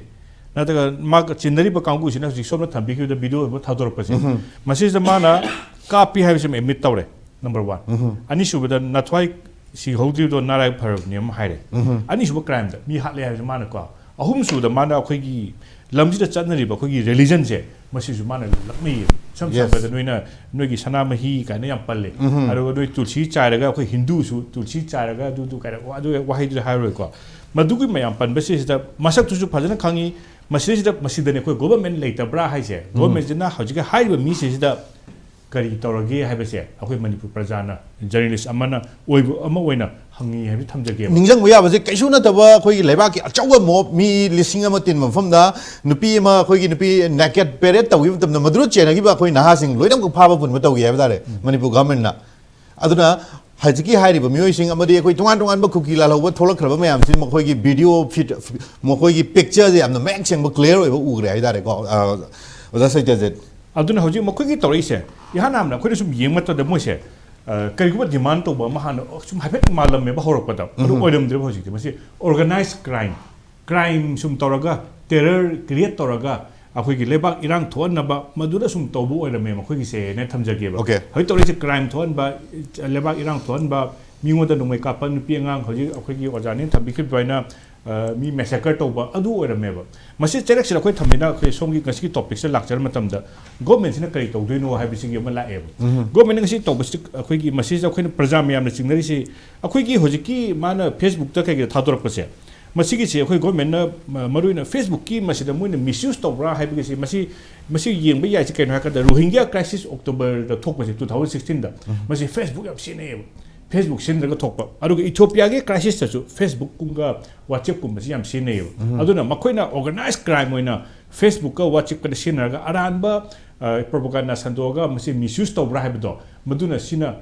ꯅꯠꯇ꯭ꯔꯒ ꯃꯥꯒ ꯆꯤꯟꯅꯔꯤꯕ ꯀꯥꯡꯕꯨꯁꯤꯅ ꯍꯧꯖꯤꯛ ꯁꯣꯝꯅ ꯊꯝꯕꯤꯈꯤꯕꯗ video ꯑꯃ ꯊꯥꯗꯣꯔꯛꯄꯁꯦ, ꯎꯝꯍꯨꯝ꯫ ꯃꯁꯤꯁꯤꯗ ꯃꯥꯅ ꯀꯥꯞꯄꯤ ꯍꯥꯏꯕꯁꯤ ꯑꯃ admit ꯇꯧꯔꯦ, number one꯫ ꯎꯝꯍꯨꯝ꯫ ꯑꯅꯤꯁꯨꯕꯗ ꯅꯊ꯭ꯋꯥꯏ ꯁꯤꯍꯧꯗ꯭ꯔꯤꯕꯗꯣ ꯅꯔꯥꯏ ꯐꯔꯕꯅꯤ ꯑꯃ ꯍꯥꯏꯔꯦ꯫ ꯎꯝꯍꯨꯝ꯫ ꯑꯅꯤꯁꯨꯕ crime ꯗ ꯃꯤ ꯍꯥꯠꯂꯦ ꯍꯥꯏꯕꯁꯤ ꯃꯥꯅꯀꯣ꯫ ꯑꯍꯨꯝꯁꯨꯕꯗ ꯃꯥꯅ ꯑꯩꯈꯣꯏꯒꯤ ꯂꯝꯁꯤꯗ ꯆꯠꯅꯔꯤꯕ ꯑꯩꯈꯣꯏꯒꯤ religion ꯁꯦ, ꯃꯁꯤꯁꯨ ꯃꯥꯅ ꯂꯛꯅꯩꯌꯦ꯫ ꯏꯁꯝ Yes. ꯁꯝꯕꯗ ꯅꯣꯏꯅ, ꯅꯣꯏꯒꯤ ꯁꯅꯥꯃꯍꯤ ꯀꯥꯏꯅ ꯌꯥꯝ ꯄꯜꯂꯦ꯫ ꯎꯝꯍꯨꯝ꯫ ꯑꯗꯨꯒ ꯅꯣꯏ ꯇꯨꯜꯁꯤ ꯆꯥꯏꯔꯒ ꯑꯩꯈꯣꯏ ꯍꯤꯟꯗꯨꯁꯨ ꯇꯨꯜꯁꯤ ꯆꯥꯏꯔꯒ ꯑꯗꯨꯗꯨ ꯀꯥꯏꯅ, ꯑꯗꯨ ꯋꯥꯍꯩꯗꯨꯗꯤ ꯍꯥꯏꯔꯔꯣꯏꯀꯣ꯫ ꯃꯗꯨꯒꯤ ꯃꯌꯥꯝ ꯄꯟꯕꯁꯤꯗ ꯃꯁꯛꯇꯨꯁꯨ ꯐꯖꯅ ꯈꯪꯉꯤ꯫ ꯃꯁꯤꯗꯩꯁꯤꯗ, ꯃꯁꯤꯗꯅꯦ ꯑꯩꯈꯣꯏ government ꯂꯩꯇꯕ꯭ꯔꯥ ꯍꯥꯏꯁꯦ꯫ ꯎꯝ꯫ Government ꯁꯤꯅ ꯍꯧꯖꯤꯛꯀꯤ ꯍꯥꯏꯔꯤꯕ ꯃꯤꯁꯤꯡꯁꯤꯗ ꯀꯔꯤ ꯇꯧꯔꯒꯦ ꯍꯥꯏꯕꯁꯦ ꯑꯩꯈꯣꯏ ꯃꯅꯤꯄꯨꯔ ꯄ꯭ꯔꯖꯥꯅ, ꯖꯔꯅꯦꯂꯤꯁ ꯑꯃꯅ ꯑꯣꯏꯕ ꯑꯃ ꯑꯣꯏꯅ ꯍꯪꯉꯤ ꯍꯥꯏꯕ ꯊꯝꯖꯒꯦꯕ꯫ ꯅꯤꯡꯁꯤꯡꯕ ꯌꯥꯕꯁꯦ ꯀꯩꯁꯨ ꯅꯠꯇꯕ ꯑꯩꯈꯣꯏꯒꯤ ꯂꯩꯕꯥꯛꯀꯤ ꯑꯆꯧꯕ ꯃꯣꯞ ꯃꯤ ꯂꯤꯁꯤꯡ ꯑꯃ ꯇꯤꯟꯕ ꯃꯐꯝꯗ ꯅꯨꯄꯤ ꯑꯃ, ꯑꯩꯈꯣꯏꯒꯤ ꯅꯨꯄꯤ ꯅꯦꯀꯦꯠ ꯄꯦꯔꯦꯠ ꯇꯧꯈꯤꯕ ꯃꯇꯝꯗ ꯃꯗꯨꯗ ꯆꯦꯟꯅꯈꯤꯕ ꯑꯩꯈꯣꯏ ꯅꯍꯥꯁꯤꯡ ꯂꯣꯏꯅꯃꯛ ꯐꯥꯕ ꯄꯨꯟꯕ ꯇꯧꯈꯤ ꯍꯥꯏꯕ ꯇꯥꯔꯦ ꯃꯅꯤꯄꯨꯔ ꯒꯚꯔꯟꯃꯦꯟꯠꯅ꯫ ꯑꯗꯨꯅ ꯍꯧꯖꯤꯛꯀꯤ ꯍꯥꯏꯔꯤꯕ ꯃꯤꯑꯣꯏꯁꯤꯡ ꯑꯃꯗꯤ ꯑꯩꯈꯣꯏ ꯇꯣꯉꯥꯟ ꯇꯣꯉꯥꯟꯕ ꯀꯨꯀꯤ ꯂꯥꯜꯍꯧꯕ ꯊꯣꯛꯂꯛꯈ꯭ꯔꯕ ꯃꯌꯥꯝꯁꯤ ꯃꯈꯣꯏꯒꯤ ꯚꯤꯗꯤꯑꯣ ꯐꯤꯠ, ꯃꯈꯣꯏꯒꯤ ꯄꯤꯛꯆꯔꯁꯦ ꯌꯥꯝꯅ ꯃꯌꯦꯛ ꯁꯦꯡꯕ, ꯀ꯭ꯂꯤꯌꯥꯔ ꯑꯣꯏꯕ ꯎꯈ꯭ꯔꯦ ꯍꯥꯏꯇꯥꯔꯦꯀꯣ, ꯑ, ꯑꯣꯖꯥ ꯁꯩꯇ꯭ꯌꯖꯤꯠ꯫ ꯑꯗꯨꯅ ꯍꯧꯖꯤꯛ ꯃꯈꯣꯏꯒꯤ ꯇꯧꯔꯛꯏꯁꯦ ꯏꯍꯥꯟ ꯍꯥꯟꯅ ꯑꯩꯈꯣꯏꯅ ꯁꯨꯝ ꯌꯦꯡꯕ ꯃꯇꯝꯗ ꯃꯣꯏꯁꯦ, ꯑ, ꯀꯔꯤꯒꯨꯝꯕ ꯗꯤꯃꯥꯟ ꯇꯧꯕ ꯑꯃ ꯍꯥꯟꯅ ꯁꯨꯝ ꯍꯥꯏꯐꯦꯠ ꯃꯥꯜꯂꯝꯃꯦꯕ ꯍꯧꯔꯛꯄꯗ, ꯑꯗꯨ ꯑꯣꯏꯔꯝꯗ꯭ꯔꯦꯕ ꯍꯧꯖꯤꯛꯇꯤ꯫ ꯃꯁꯤ ꯑꯣꯔꯒꯅꯥꯏꯖ ꯀ꯭ꯔꯥꯏꯝ, ꯀ꯭ꯔꯥꯏꯝ ꯁꯨꯝ ꯇꯧꯔꯒ, ꯇꯦꯔꯔ ꯀ꯭ꯔꯤꯌꯦꯠ ꯇꯧꯔꯒ ꯑꯩꯈꯣꯏꯒꯤ ꯂꯩꯕꯥꯛ ꯏꯔꯥꯡ ꯊꯣꯛꯍꯟꯅꯕ ꯃꯗꯨꯗ ꯁꯨꯝ ꯇꯧꯕ ꯑꯣꯏꯔꯝꯃꯦ ꯃꯈꯣꯏꯒꯤꯁꯦꯅ ꯊꯝꯖꯒꯦꯕ꯫ Okay. ꯍꯧꯖꯤꯛ ꯇꯧꯔꯤꯁꯦ ꯀ꯭ꯔꯥꯏꯝ ꯊꯣꯛꯍꯟꯕ, ꯂꯩꯕꯥꯛ ꯏꯔꯥꯡ ꯊꯣꯛꯍꯟꯕ, ꯃꯤꯉꯣꯟꯗ ꯅꯣꯡꯃꯩ ꯀꯥꯞꯄ, ꯅꯨꯄꯤ ꯑꯉꯥꯡ ꯍꯧꯖꯤꯛ ꯑꯩꯈꯣꯏꯒꯤ ꯑꯣꯖꯥꯅ ꯊꯝꯕꯤꯈꯤꯕ ꯑꯗꯨꯃꯥꯏꯅ, ꯑ, ꯃꯤ ꯃꯦꯁꯦꯀꯔ ꯇꯧꯕ ꯑꯗꯨ ꯑꯣꯏꯔꯝꯃꯦꯕ꯫ ꯃꯁꯤ ꯆꯩꯔꯛꯁꯤꯗ ꯑꯩꯈꯣꯏ ꯊꯝꯕꯤꯅ ꯑꯩꯈꯣꯏ ꯁꯣꯝꯒꯤ ꯉꯁꯤꯒꯤ ꯇꯣꯄꯤꯛꯁꯤꯗ ꯂꯥꯛꯆꯔ ꯃꯇꯝꯗ ꯒꯣꯔꯃꯦꯟꯁꯤꯅ ꯀꯔꯤ ꯇꯧꯗꯣꯏꯅꯣ ꯍꯥꯏꯕꯁꯤꯒꯤ ꯑꯃ ꯂꯥꯛꯑꯦꯕ꯫ ꯒꯣꯔꯃꯦꯟꯅ ꯉꯁꯤ ꯇꯧꯕꯁꯤ ꯑꯩꯈꯣꯏꯒꯤ ꯃꯁꯤꯁꯤꯗ ꯑꯩꯈꯣꯏꯅ ꯄ꯭ꯔꯖꯥ ꯃꯌꯥꯝꯅ ꯆꯤꯡꯅꯔꯤꯁꯤ ꯑꯩꯈꯣꯏꯒꯤ ꯍꯧꯖꯤꯛꯀꯤ ꯃꯥꯅ ꯐꯦꯁꯕꯨꯛꯇ ꯀꯩꯀꯩꯗ ꯊꯥꯗꯣꯔꯛꯄꯁꯦ, ꯃꯁꯤꯒꯤꯁꯤ ꯑꯩꯈꯣꯏ ꯒꯣꯔꯃꯦꯟꯅ ꯃ-, ꯃꯔꯨꯑꯣꯏꯅ ꯐꯦꯁꯕꯨꯛꯀꯤ ꯃꯁꯤꯗ ꯃꯣꯏꯅ ꯃꯤꯁꯌꯨꯁ ꯇꯧꯕ꯭ꯔꯥ ꯍꯥꯏꯕꯒꯤꯁꯤ ꯃꯁꯤ, ꯃꯁꯤ ꯌꯦꯡꯕ ꯌꯥꯏꯁꯤ ꯀꯩꯅꯣ ꯍꯥꯏꯔꯀꯥꯟꯗ ꯔꯣꯍꯤꯡꯒ꯭ꯌꯥ ꯀ꯭ꯔꯥꯏꯁꯤꯁ ꯑꯣꯛꯇꯣꯕꯔꯗ ꯊꯣꯛꯄꯁꯦ ꯇꯨ ꯊꯥꯎꯖꯟ ꯁꯤꯛꯁꯇꯤꯟꯗ, ꯃꯁꯤ ꯐꯦꯁꯕꯨꯛ ꯌꯥꯝ ꯁꯤꯖꯤꯟꯅꯩꯌꯦꯕ꯫ ꯐꯦꯁꯕꯨꯛ ꯁꯤꯖꯤꯟꯅꯔꯒ ꯊꯣꯛꯄ꯫ ꯑꯗꯨꯒ ꯏꯊꯤꯌꯣꯄꯤꯌꯥꯒꯤ ꯀ꯭ꯔꯥꯏꯁꯤꯁꯇꯁꯨ ꯐꯦꯁꯕꯨꯛꯀꯨꯝꯕ ꯋꯥꯆꯦꯞꯀꯨꯝꯕꯁꯤ ꯌꯥꯝ ꯁꯤꯖꯤꯟꯅꯩꯌꯦꯕ꯫ ꯑꯗꯨꯅ ꯃꯈꯣꯏꯅ ꯑꯣꯔꯒꯅꯥꯏꯖ ꯀ꯭ꯔꯥꯏꯝ ꯑꯣꯏꯅ ꯐꯦꯁꯕꯨꯛꯀ ꯋꯥꯆꯦꯞꯀꯗ ꯁꯤꯖꯤꯟꯅꯔꯒ ꯑꯔꯥꯟꯕ, ꯑ, ꯄ꯭ꯔꯣꯄꯒꯥꯟꯗꯥ ꯁꯟꯗꯣꯛꯑꯒ ꯃꯁꯤ ꯃꯤꯁꯌꯨꯁ ꯇꯧꯕ꯭ꯔꯥ ꯍꯥꯏꯕꯗꯣ, ꯃꯗꯨꯅ ꯁꯤꯅ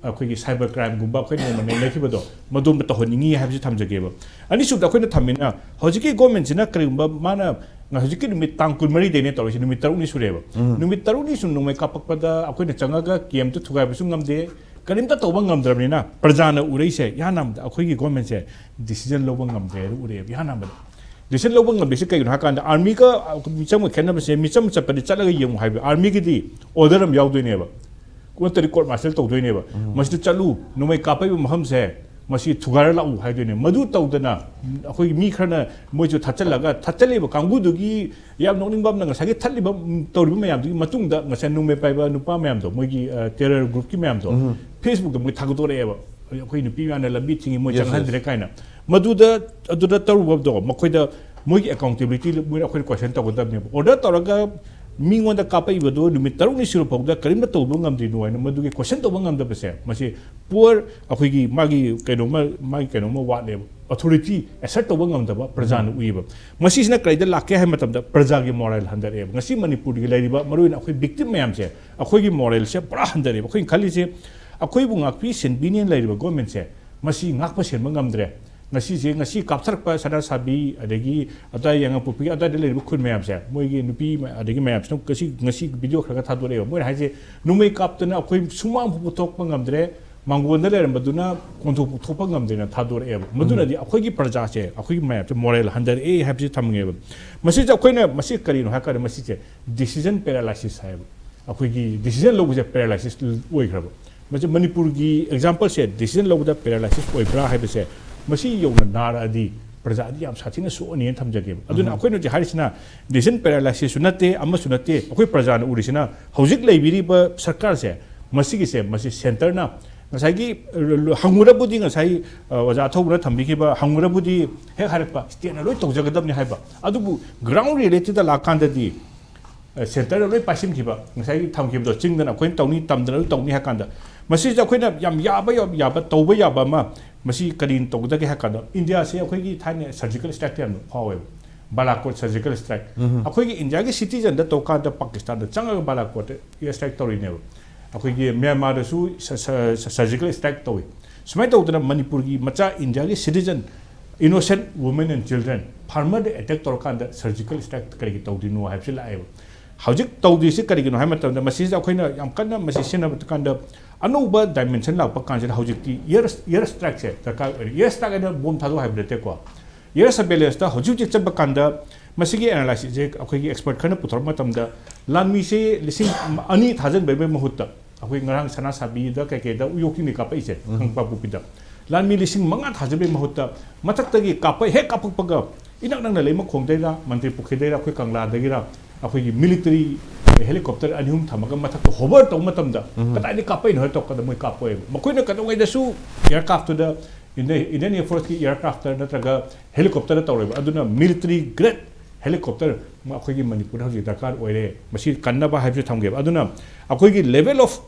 ꯑꯩꯈꯣꯏꯒꯤ ꯁꯥꯏꯕꯔ ꯀ꯭ꯔꯥꯏꯝꯒꯨꯝꯕ ꯑꯩꯈꯣꯏꯅ ꯅꯣꯡꯃ ꯅꯩꯅꯈꯤꯕꯗꯣ ꯃꯗꯣꯝꯗ ꯇꯧꯍꯟꯅꯤꯡꯉꯤ ꯍꯥꯏꯕꯁꯤ ꯊꯝꯖꯒꯦꯕ꯫ ꯑꯅꯤꯁꯨꯕꯗ ꯑꯩꯈꯣꯏꯅ ꯊꯝꯃꯤꯅ ꯍꯧꯖꯤꯛꯀꯤ ꯒꯣꯔꯃꯦꯟꯁꯤꯅ ꯀꯔꯤꯒꯨꯝꯕ ꯃꯥꯅ ꯉ-, ꯍꯧꯖꯤꯛꯀꯤ ꯅꯨꯃꯤꯠ ꯇꯥꯡ ꯀꯨꯟꯃꯔꯤꯗꯩꯅꯦ ꯇꯧꯔꯤꯁꯦ, ꯅꯨꯃꯤꯠ ꯇꯔꯨꯛꯅꯤ ꯁꯨꯔꯦꯕ꯫ ꯅꯨꯃꯤꯠ ꯇꯔꯨꯛꯅꯤ ꯁꯨꯝ ꯅꯣꯡꯃꯩ ꯀꯥꯞꯄꯛꯄꯗ ꯑꯩꯈꯣꯏꯅ ꯆꯪꯉꯒ ꯀꯦꯝꯇ ꯊꯨꯒꯥꯏꯕꯁꯨ ꯉꯝꯗꯦ, ꯀꯔꯤꯝꯇ ꯇꯧꯕ ꯉꯝꯗ꯭ꯔꯕꯅꯤꯅ ꯄ꯭ꯔꯖꯥꯅ ꯎꯔꯛꯏꯁꯦ ꯏꯍꯥꯟ ꯍꯥꯟꯕꯗ ꯑꯩꯈꯣꯏꯒꯤ ꯒꯣꯔꯃꯦꯟꯁꯦ ꯗꯤꯁꯤꯖꯟ ꯂꯧꯕ ꯉꯝꯗ꯭ꯔꯦ ꯍꯥꯏꯗꯣ ꯎꯔꯛꯑꯦꯕ ꯏꯍꯥꯟ ꯍꯥꯟꯕꯗ꯫ ꯗꯤꯁꯤꯖꯟ ꯂꯧꯕ ꯉꯝꯗ꯭ꯔꯤꯁꯦ ꯀꯩꯒꯤꯅꯣ ꯍꯥꯏ ꯀꯥꯟꯗ ꯑꯥꯔꯃꯤꯒ ꯃꯤꯆꯝꯒ ꯈꯦꯠꯅꯕꯁꯦ, ꯃꯤꯆꯝ ꯆꯠꯄꯗꯤ ꯆꯠꯂꯒ ꯌꯦꯡꯉꯨ ꯍꯥꯏꯕ, ꯑꯥꯔꯃꯤꯒꯤꯗꯤ ꯑꯣꯔꯗꯔ ꯑꯃ ꯌꯥꯎꯗꯣꯏꯅꯦꯕ, ꯅꯠꯇ꯭ꯔꯗꯤ ꯀꯣꯔꯠ ꯃꯥꯔꯁꯦꯜ ꯇꯧꯗꯣꯏꯅꯦꯕ꯫ ꯃꯁꯤꯗ ꯆꯠꯂꯨ, ꯅꯣꯡꯃꯩ ꯀꯥꯞꯄꯛꯏꯕ ꯃꯐꯝꯁꯦ ꯃꯁꯤ ꯊꯨꯒꯥꯏꯔ ꯂꯥꯛꯎ ꯍꯥꯏꯗꯣꯏꯅꯦ꯫ ꯃꯗꯨ ꯇꯧꯗꯅ ꯑꯩꯈꯣꯏꯒꯤ ꯃꯤ ꯈꯔꯅ ꯃꯣꯏꯁꯨ ꯊꯠꯆꯜꯂꯒ, ꯊꯠꯆꯜꯂꯤꯕ ꯀꯥꯡꯕꯨꯗꯨꯒꯤ ꯌꯥꯝ ꯅꯣꯛꯅꯤꯡꯕ ꯑꯃꯅ ꯉꯁꯥꯏꯒꯤ ꯊꯠꯂꯤꯕ, ꯎꯝ, ꯇꯧꯔꯤꯕ ꯃꯌꯥꯝꯗꯨꯒꯤ ꯃꯇꯨꯡꯗ ꯉꯁꯥꯏ ꯅꯣꯡꯃꯩ ꯄꯥꯏꯕ ꯅꯨꯄꯥ ꯃꯌꯥꯝꯗꯣ, ꯃꯣꯏꯒꯤ, ꯑ, ꯇꯦꯔꯔ ꯒ꯭ꯔꯨꯞꯀꯤ ꯃꯌꯥꯝꯗꯣ ꯐꯦꯁꯕꯨꯛꯇ ꯃꯣꯏ ꯊꯥꯒꯠꯇꯣꯔꯛꯑꯦꯕ꯫ ꯑꯩꯈꯣꯏ ꯅꯨꯄꯤ ꯃꯌꯥꯝꯅ ꯂꯝꯕꯤ ꯊꯤꯡꯉꯤ, ꯃꯣꯏ Yes, ꯆꯪꯍꯟꯗ꯭ꯔꯦ ꯀꯥꯏꯅ꯫ ꯃꯗꯨꯗ, ꯑꯗꯨꯗ ꯇꯧꯔꯨꯕꯗꯣ ꯃꯈꯣꯏꯗ, ꯃꯣꯏꯒꯤ ꯑꯦꯀꯥꯎꯟꯇꯦꯕꯤꯂꯤꯇꯤ ꯃꯣꯏꯅ ꯑꯩꯈꯣꯏꯅ ꯀꯣꯏꯁꯟ ꯇꯧꯒꯗꯕꯅꯦꯕ꯫ ꯑꯣꯔꯗꯔ ꯇꯧꯔꯒ, ꯃꯤꯉꯣꯟꯗ ꯀꯥꯞꯄꯛꯏꯕꯗꯨ ꯅꯨꯃꯤꯠ ꯇꯔꯨꯛꯅꯤ ꯁꯨꯔ ꯐꯥꯎꯗ ꯀꯔꯤꯝꯇ ꯇꯧꯕ ꯉꯝꯗ꯭ꯔꯤꯅꯣ ꯍꯥꯏꯅ ꯃꯗꯨꯒꯤ ꯀꯣꯏꯁꯟ ꯇꯧꯕ ꯉꯝꯗꯕꯁꯦ, ꯃꯁꯤ ꯄꯨꯋꯔ ꯑꯩꯈꯣꯏꯒꯤ ꯃꯥꯒꯤ ꯀꯩꯅꯣꯝꯃ, ꯃꯥꯒꯤ ꯀꯩꯅꯣꯝꯃ ꯋꯥꯠꯂꯦꯕ, ꯑꯣꯊꯣꯔꯤꯇꯤ ꯑꯦꯁꯔꯠ ꯇꯧꯕ ꯉꯝꯗꯕ ꯄ꯭ꯔꯖꯥꯅ ꯎꯏꯌꯦꯕ꯫ ꯃꯁꯤꯁꯤꯅ ꯀꯔꯤꯗ ꯂꯥꯛꯀꯦ ꯍꯥꯏꯕ ꯃꯇꯝꯗ ꯄ꯭ꯔꯖꯥꯒꯤ ꯃꯣꯔꯦꯜ ꯍꯟꯊꯔꯛꯑꯦꯕ꯫ ꯉꯁꯤ ꯃꯅꯤꯄꯨꯔꯒꯤ ꯂꯩꯔꯤꯕ ꯃꯔꯨꯑꯣꯏꯅ ꯑꯩꯈꯣꯏ ꯚꯤꯛꯇꯤꯝ ꯃꯌꯥꯝꯁꯦ, ꯑꯩꯈꯣꯏꯒꯤ ꯃꯣꯔꯦꯜꯁꯦ ꯄꯨꯔꯥ ꯍꯟꯊꯔꯛꯑꯦꯕ꯫ ꯑꯩꯈꯣꯏꯅ ꯈꯜꯂꯤꯁꯦ ꯑꯩꯈꯣꯏꯕꯨ ꯉꯥꯛꯄꯤ ꯁꯦꯟꯕꯤꯅꯦꯅ ꯂꯩꯔꯤꯕ ꯒꯣꯔꯃꯦꯟꯁꯦ, ꯃꯁꯤ ꯉꯥꯛꯄ ꯁꯦꯟꯕ ꯉꯝꯗ꯭ꯔꯦ꯫ ꯉꯁꯤꯁꯦ, ꯉꯁꯤ ꯀꯥꯞꯊꯔꯛꯄ ꯁꯅꯥꯁꯥꯕꯤ ꯑꯗꯒꯤ ꯑꯗꯥꯏ ꯌꯥꯏꯉꯪꯄꯣꯛꯄꯤꯒꯤ ꯑꯗꯥꯏꯗ ꯂꯩꯔꯤꯕ ꯈꯨꯟ ꯃꯌꯥꯝꯁꯦ, ꯃꯣꯏꯒꯤ ꯅꯨꯄꯤ ꯃ-, ꯑꯗꯒꯤ ꯃꯌꯥꯝꯁꯤꯅ ꯉꯁꯤ, ꯉꯁꯤ ꯚꯤꯗꯤꯑꯣ ꯈꯔ ꯈꯔ ꯊꯥꯗꯣꯔꯛꯑꯦꯕ꯫ ꯃꯣꯏꯅ ꯍꯥꯏꯁꯦ, ꯅꯣꯡꯃꯩ ꯀꯥꯞꯇꯅ ꯑꯩꯈꯣꯏ ꯁꯨꯃꯥꯡ ꯐꯥꯎꯕ ꯊꯣꯛꯄ ꯉꯝꯗ꯭ꯔꯦ, ꯃꯥꯡꯒꯣꯟꯗ ꯂꯩꯔꯝꯕꯗꯨꯅ ꯀꯣꯟꯊꯣꯛꯄ ꯊꯣꯛꯄ ꯉꯝꯗ꯭ꯔꯦꯅ ꯊꯥꯗꯣꯔꯛꯑꯦꯕ꯫ ꯃꯗꯨꯅꯗꯤ ꯑꯩꯈꯣꯏꯒꯤ ꯄ꯭ꯔꯖꯥꯁꯦ, ꯑꯩꯈꯣꯏꯒꯤ ꯃꯌꯥꯝꯁꯦ ꯃꯣꯔꯦꯜ ꯍꯟꯊꯔꯛꯑꯦ ꯍꯥꯏꯕꯁꯤ ꯊꯝꯉꯦꯕ꯫ ꯃꯁꯤꯁꯦ ꯑꯩꯈꯣꯏꯅ, ꯃꯁꯤ ꯀꯔꯤꯅꯣ ꯍꯥꯏ ꯀꯥꯟꯗ, ꯃꯁꯤꯁꯦ ꯗꯤꯁꯤꯖꯟ ꯄꯦꯔꯥꯂꯥꯏꯁꯤꯁ ꯍꯥꯏꯌꯦꯕ꯫ ꯑꯩꯈꯣꯏꯒꯤ ꯗꯤꯁꯤꯖꯟ ꯂꯧꯕꯁꯦ ꯄꯦꯔꯥꯂꯥꯏꯁꯤꯁ ꯑꯣꯏꯈ꯭ꯔꯕ꯫ ꯃꯁꯤ ꯃꯅꯤꯄꯨꯔꯒꯤ ꯑꯦꯛꯖꯥꯝꯄꯜꯁꯦ, ꯗꯤꯁꯤꯖꯟ ꯂꯧꯕꯗ ꯄꯦꯔꯥꯂꯥꯏꯁꯤꯁ ꯑꯣꯏꯕ꯭ꯔꯥ ꯍꯥꯏꯕꯁꯦ, ꯃꯁꯤ ꯌꯧꯅ ꯅꯥꯔꯛꯑꯗꯤ ꯄ꯭ꯔꯖꯥꯗꯤ ꯌꯥꯝ ꯁꯥꯊꯤꯅ ꯁꯣꯛꯑꯅꯤꯅ ꯊꯝꯖꯒꯦꯕ꯫ ꯑꯗꯨꯅ ꯑꯩꯈꯣꯏꯅ ꯍꯧꯖꯤꯛ ꯍꯥꯏꯔꯤꯁꯤꯅ ꯗꯤꯁꯤꯖꯟ ꯄꯦꯔꯥꯂꯥꯏꯁꯤꯁꯁꯨ ꯅꯠꯇꯦ, ꯑꯃꯁꯨ ꯅꯠꯇꯦ꯫ ꯑꯩꯈꯣꯏ ꯄ꯭ꯔꯖꯥꯅ ꯎꯔꯤꯁꯤꯅ ꯍꯧꯖꯤꯛ ꯂꯩꯕꯤꯔꯤꯕ ꯁꯔꯀꯥꯔꯁꯦ, ꯃꯁꯤꯒꯤꯁꯦ, ꯃꯁꯤ ꯁꯦꯟꯇꯔꯅ ꯉꯁꯥꯏꯒꯤ, ꯑ, ꯍꯪꯉꯨꯔꯕꯨꯗꯤ, ꯉꯁꯥꯏ, ꯑ, ꯑꯣꯖꯥ ꯑꯊꯧꯕꯅ ꯊꯝꯕꯤꯈꯤꯕ ꯍꯪꯉꯨꯔꯕꯨꯗꯤ ꯍꯦꯛ ꯍꯥꯏꯔꯛꯄ ꯁ꯭ꯇꯦꯠꯅ ꯂꯣꯏ ꯇꯧꯖꯒꯗꯕꯅꯤ ꯍꯥꯏꯕ꯫ ꯑꯗꯨꯕꯨ ꯒ꯭ꯔꯥꯎꯟ ꯔꯤꯌꯦꯂꯤꯇꯤꯗ ꯂꯥꯛꯀꯥꯟꯗꯗꯤ, ꯑ, ꯁꯦꯟꯇꯔꯗ ꯂꯣꯏ ꯄꯥꯏꯁꯤꯟꯈꯤꯕ, ꯉꯁꯥꯏꯒꯤ ꯊꯝꯈꯤꯕꯗꯣ, ꯆꯤꯡꯗꯅ ꯑꯩꯈꯣꯏꯅ ꯇꯧꯅꯤ, ꯇꯝꯗꯅ ꯑꯗꯨ ꯇꯧꯅꯤ ꯍꯥꯏ ꯀꯥꯟꯗ, ꯃꯁꯤꯁꯦ ꯑꯩꯈꯣꯏꯅ ꯌꯥꯝ ꯌꯥꯕ, ꯌꯥꯝ ꯌꯥꯕ, ꯇꯧꯕ ꯌꯥꯕ ꯑꯃ, ꯃꯁꯤ ꯀꯔꯤ ꯇꯧꯒꯗꯒꯦ ꯍꯥꯏ ꯀꯥꯟꯗ, ꯏꯟꯗꯤꯌꯥꯁꯦ ꯑꯩꯈꯣꯏꯒꯤ ꯊꯥꯏꯅ ꯁꯔꯖꯤꯀꯦꯜ ꯁ꯭ꯇ꯭ꯔꯥꯏꯛꯇ ꯌꯥꯝꯅ ꯐꯥꯎꯋꯦꯕ, ꯕꯥꯂꯥꯀꯣꯠ ꯁꯔꯖꯤꯀꯦꯜ ꯁ꯭ꯇ꯭ꯔꯥꯏꯛ꯫ ꯑꯩꯈꯣꯏꯒꯤ ꯏꯟꯗꯤꯌꯥꯒꯤ ꯁꯤꯇꯤꯖꯟꯗ ꯇꯧ ꯀꯥꯟꯗ ꯄꯥꯀꯤꯁꯇꯥꯟꯗ ꯆꯪꯉꯒ ꯕꯥꯂꯥꯀꯣꯠꯇ ꯏꯌꯔ ꯁ꯭ꯇ꯭ꯔꯥꯏꯛ ꯇꯧꯔꯤꯅꯦꯕ꯫ ꯑꯩꯈꯣꯏꯒꯤ ꯃ꯭ꯌꯥꯟꯃꯥꯔꯗꯁꯨ ꯁ-, ꯁ-, ꯁ-, ꯁꯔꯖꯤꯀꯦꯜ ꯁ꯭ꯇ꯭ꯔꯥꯏꯛ ꯇꯧꯏ꯫ ꯁꯨꯃꯥꯏꯅ ꯇꯧꯗꯅ ꯃꯅꯤꯄꯨꯔꯒꯤ ꯃꯆꯥ, ꯏꯟꯗꯤꯌꯥꯒꯤ citizen, innocent women and children, ꯐꯥꯔꯃꯔꯗ ꯑꯦꯇꯦꯛ ꯇꯧꯔꯀꯥꯟꯗ ꯁꯔꯖꯤꯀꯦꯜ ꯁ꯭ꯇ꯭ꯔꯥꯏꯛ ꯀꯔꯤꯒꯤ ꯇꯧꯗꯣꯏꯅꯣ ꯍꯥꯏꯕꯁꯤ ꯂꯥꯛꯑꯦꯕ꯫ ꯍꯧꯖꯤꯛ ꯇꯧꯗ꯭ꯔꯤꯁꯤ ꯀꯔꯤꯒꯤꯅꯣ ꯍꯥꯏꯕ ꯃꯇꯝꯗ, ꯃꯁꯤꯁꯤꯗ ꯑꯩꯈꯣꯏꯅ ꯌꯥꯝ ꯀꯟꯅ ꯃꯁꯤ ꯁꯤꯖꯤꯟꯅꯕ ꯀꯥꯟꯗ ꯑꯅꯧꯕ ꯗꯥꯏꯃꯦꯟꯁꯟ ꯂꯥꯛꯄ ꯀꯥꯟꯁꯤꯗ ꯍꯧꯖꯤꯛꯇꯤ ꯏꯌꯔ, ꯏꯌꯔ ꯁ꯭ꯇ꯭ꯔꯥꯏꯛꯁꯦ ꯗꯔꯀꯥꯔ ꯑꯣꯏꯔꯦ꯫ ꯏꯌꯔ ꯁ꯭ꯇ꯭ꯔꯥꯏꯛ ꯍꯥꯏꯅ ꯕꯣꯝ ꯊꯥꯗꯧ ꯍꯥꯏꯕ ꯅꯠꯇꯦꯀꯣ꯫ ꯏꯌꯔ ꯁꯔꯚꯦꯂꯦꯟꯁꯇ ꯍꯧꯖꯤꯛ ꯍꯧꯖꯤꯛ ꯆꯠꯄ ꯀꯥꯟꯗ, ꯃꯁꯤꯒꯤ ꯑꯦꯅꯥꯂꯥꯏꯁꯤꯁꯁꯦ ꯑꯩꯈꯣꯏꯒꯤ ꯑꯦꯛꯁꯄꯔꯠ ꯈꯔꯅ ꯄꯨꯊꯣꯔꯛꯄ ꯃꯇꯝꯗ, ꯂꯥꯟꯃꯤꯁꯦ ꯂꯤꯁꯤꯡ ꯑꯅꯤ ꯊꯥꯖꯤꯟꯕꯒꯤ ꯃꯍꯨꯠꯇ, ꯑꯩꯈꯣꯏ ꯉꯔꯥꯡ ꯁꯅꯥꯁꯥꯕꯤꯗ ꯀꯩꯀꯩꯗ ꯎꯌꯣꯛ ꯆꯤꯡꯗ ꯀꯥꯞꯄꯛꯏꯁꯦ, ꯀꯪꯂꯩꯄꯥꯛꯄꯣꯛꯄꯤꯗ ꯂꯥꯟꯃꯤ ꯂꯤꯁꯤꯡ ꯃꯉꯥ ꯊꯥꯖꯤꯟꯕꯒꯤ ꯃꯍꯨꯠꯇ, ꯃꯊꯛꯇꯒꯤ ꯀꯥꯞꯄ, ꯍꯦꯛ ꯀꯥꯞꯄꯛꯄꯒ ꯏꯅꯛ ꯅꯛꯅ ꯂꯩꯃꯈꯣꯡꯗꯩꯔ, ꯃꯟꯇ꯭ꯔꯤ ꯄꯨꯈ꯭ꯔꯤꯗꯩꯔ, ꯑꯩꯈꯣꯏ ꯀꯪꯂꯥꯗꯒꯤꯔ, ꯑꯩꯈꯣꯏꯒꯤ ꯃꯤꯂꯤꯇꯔꯤ ꯍꯦꯂꯤꯀꯣꯞꯇꯔ ꯑꯅꯤ ꯑꯍꯨꯝ ꯊꯝꯃꯒ ꯃꯊꯛꯇ ꯍꯣꯚꯔ ꯇꯧꯕ ꯃꯇꯝꯗ, ꯀꯗꯥꯏꯗꯒꯤ ꯀꯥꯞꯄꯛꯏꯅꯣ ꯍꯥꯏ ꯇꯧꯔꯀꯥꯟꯗ ꯃꯣꯏ ꯀꯥꯞꯄꯛꯑꯦꯕ꯫ ꯃꯈꯣꯏꯅ ꯀꯩꯗꯧꯉꯩꯗꯁꯨ ꯑꯦꯌꯔꯀ꯭ꯔꯥꯐꯇꯨꯗ, ꯏꯟꯗꯤꯌꯟ ꯑꯦꯌꯔꯐꯣꯔꯁꯀꯤ ꯑꯦꯌꯔꯀ꯭ꯔꯥꯐꯇ ꯅꯠꯇ꯭ꯔꯒ ꯍꯦꯂꯤꯀꯣꯞꯇꯔꯗ ꯇꯧꯔꯦꯕ꯫ ꯑꯗꯨꯅ ꯃꯤꯂꯤꯇꯔꯤ ꯒ꯭ꯔꯦꯠ ꯍꯦꯂꯤꯀꯣꯞꯇꯔ ꯑꯩꯈꯣꯏꯒꯤ ꯃꯅꯤꯄꯨꯔꯗ ꯍꯧꯖꯤꯛ ꯗꯔꯀꯥꯔ ꯑꯣꯏꯔꯦ, ꯃꯁꯤ ꯀꯟꯅꯕ ꯍꯥꯏꯕꯁꯨ ꯊꯝꯒꯦꯕ꯫ ꯑꯗꯨꯅ ꯑꯩꯈꯣꯏꯒꯤ level of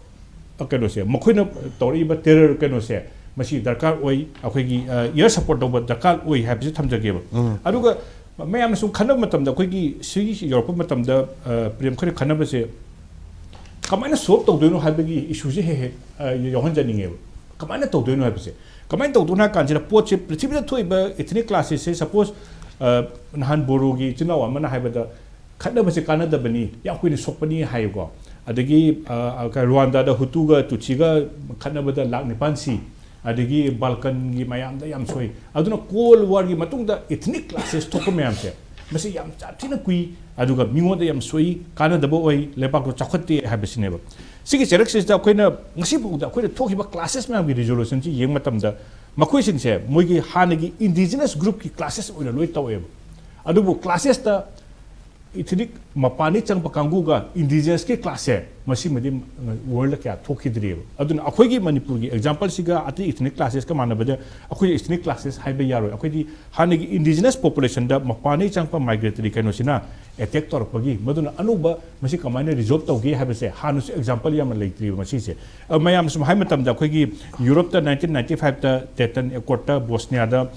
ꯀꯩꯅꯣꯁꯦ, ꯃꯈꯣꯏꯅ ꯇꯧꯔꯛꯏꯕ terror ꯀꯩꯅꯣꯁꯦ, ꯃꯁꯤ ꯗꯔꯀꯥꯔ ꯑꯣꯏ, ꯑꯩꯈꯣꯏꯒꯤ air support ꯇꯧꯕ ꯗꯔꯀꯥꯔ ꯑꯣꯏ ꯍꯥꯏꯕꯁꯤ ꯊꯝꯖꯒꯦꯕ꯫ ꯑꯗꯨꯒ ꯃꯌꯥꯝꯅ ꯁꯨꯝ ꯈꯟꯅꯕ ꯃꯇꯝꯗ, ꯑꯩꯈꯣꯏꯒꯤ ꯁꯤꯒꯤ ꯌꯧꯔꯛꯄ ꯃꯇꯝꯗ, ꯑ, ꯄ꯭ꯔꯦꯝ, ꯑꯩꯈꯣꯏꯅ ꯈꯟꯅꯕꯁꯦ ꯀꯃꯥꯏꯅ solve ꯇꯧꯗꯣꯏꯅꯣ ꯍꯥꯏꯕꯒꯤ ꯏꯁꯨꯁꯦ ꯍꯦꯛ ꯍꯦꯛ, ꯑ, ꯌꯥꯎꯍꯟꯖꯅꯤꯡꯉꯦꯕ꯫ ꯀꯃꯥꯏꯅ ꯇꯧꯗꯣꯏꯅꯣ ꯍꯥꯏꯕꯁꯦ, ꯀꯃꯥꯏꯅ ꯇꯧꯗꯣꯏꯅꯣ ꯍꯥꯏ ꯀꯥꯟꯁꯤꯗ, ꯄꯣꯠꯁꯦ, ꯄ꯭ꯔꯤꯊꯤꯕꯤꯗ ꯊꯣꯛꯏꯕ ethnic clashꯁꯦ, suppose, ꯑ, ꯅꯍꯥꯟ ꯕꯣꯔꯣꯒꯤ ꯏꯆꯤꯟ ꯏꯅꯥꯎ ꯑꯃꯅ ꯍꯥꯏꯕꯗ, "ꯈꯠꯅꯕꯁꯦ ꯀꯥꯟꯅꯗꯕꯅꯤ, ꯌꯥꯝ ꯀꯨꯏꯅ ꯁꯣꯛꯄꯅꯤ" ꯍꯥꯏꯌꯦꯀꯣ꯫ ꯑꯗꯒꯤ, ꯑ, ꯑ, ꯔ꯭ꯋꯥꯟꯗꯥꯗ ꯍꯨꯇꯨꯒ ꯇꯨꯠꯁꯤꯒ ꯈꯠꯅꯕꯗ ꯂꯥꯛ ꯅꯤꯄꯥꯟ ꯁꯤ, ꯑꯗꯒꯤ ꯕꯥꯜꯀꯟꯒꯤ ꯃꯌꯥꯝꯗ ꯌꯥꯝ ꯁꯣꯛꯏ꯫ ꯑꯗꯨꯅ Cold Warꯒꯤ ꯃꯇꯨꯡꯗ ethnic clashꯁꯦ ꯊꯣꯛꯄ ꯃꯌꯥꯝꯁꯦ, ꯃꯁꯤ ꯌꯥꯝ ꯁꯥꯊꯤꯅ ꯀꯨꯏ, ꯑꯗꯨꯒ ꯃꯤꯉꯣꯟꯗ ꯌꯥꯝ ꯁꯣꯛꯏ, ꯀꯥꯟꯅꯗꯕ ꯑꯣꯏ, ꯂꯩꯕꯥꯛꯇꯣ ꯆꯥꯎꯈꯠꯇꯦ ꯍꯥꯏꯕꯁꯤꯅꯦꯕ꯫ ꯁꯤꯒꯤ ꯆꯩꯔꯛꯁꯤꯗ ꯑꯩꯈꯣꯏꯅ ꯉꯁꯤ ꯐꯥꯎꯗ ꯑꯩꯈꯣꯏꯅ ꯊꯣꯛꯈꯤꯕ clashes ꯃꯌꯥꯝꯒꯤ resolutionꯁꯤ ꯌꯦꯡꯕ ꯃꯇꯝꯗ, ꯃꯈꯣꯏꯁꯤꯡꯁꯦ ꯃꯣꯏꯒꯤ ꯍꯥꯟꯅꯒꯤ indigenous groupꯀꯤ clashes ꯑꯣꯏꯅ ꯂꯣꯏ ꯇꯧꯋꯦꯕ꯫ ꯑꯗꯨꯕꯨ clashes ethnic ꯃꯄꯥꯟꯗꯒꯤ ꯆꯪꯕ ꯀꯥꯡꯕꯨꯒ indigenousꯀꯤ clashꯁꯦ ꯃꯁꯤꯃꯗꯤ worldꯗ ꯀꯌꯥ ꯊꯣꯛꯈꯤꯗ꯭ꯔꯤꯑꯕ꯫ ꯑꯗꯨꯅ ꯑꯩꯈꯣꯏꯒꯤ ꯃꯅꯤꯄꯨꯔꯒꯤ exampleꯁꯤꯒ ꯑꯇꯩ ethnic clashesꯀ ꯃꯥꯟꯅꯕꯗ ꯑꯩꯈꯣꯏ ethnic clashes ꯍꯥꯏꯕ ꯌꯥꯔꯣꯏ꯫ ꯑꯩꯈꯣꯏꯗꯤ ꯍꯥꯟꯅꯒꯤ indigenous populationꯗ ꯃꯄꯥꯟꯗꯒꯤ ꯆꯪꯉꯛꯄ migratory ꯀꯩꯅꯣꯁꯤꯅ attack ꯇꯧꯔꯛꯄꯒꯤ, ꯃꯗꯨꯅ ꯑꯅꯧꯕ ꯃꯁꯤ ꯀꯃꯥꯏꯅ resolve ꯇꯧꯒꯦ ꯍꯥꯏꯕꯁꯦ ꯍꯥꯟꯅꯁꯨ example ꯌꯥꯝꯅ ꯂꯩꯇ꯭ꯔꯤꯕ ꯃꯁꯤꯁꯦ꯫ ꯑ, ꯃꯌꯥꯝꯅ ꯁꯨꯝ ꯍꯥꯏ ꯃꯇꯝꯗ, ꯑꯩꯈꯣꯏꯒꯤ Europeꯇ nineteen ninety fiveꯇ Dayton Accordꯇ Bosniaꯗ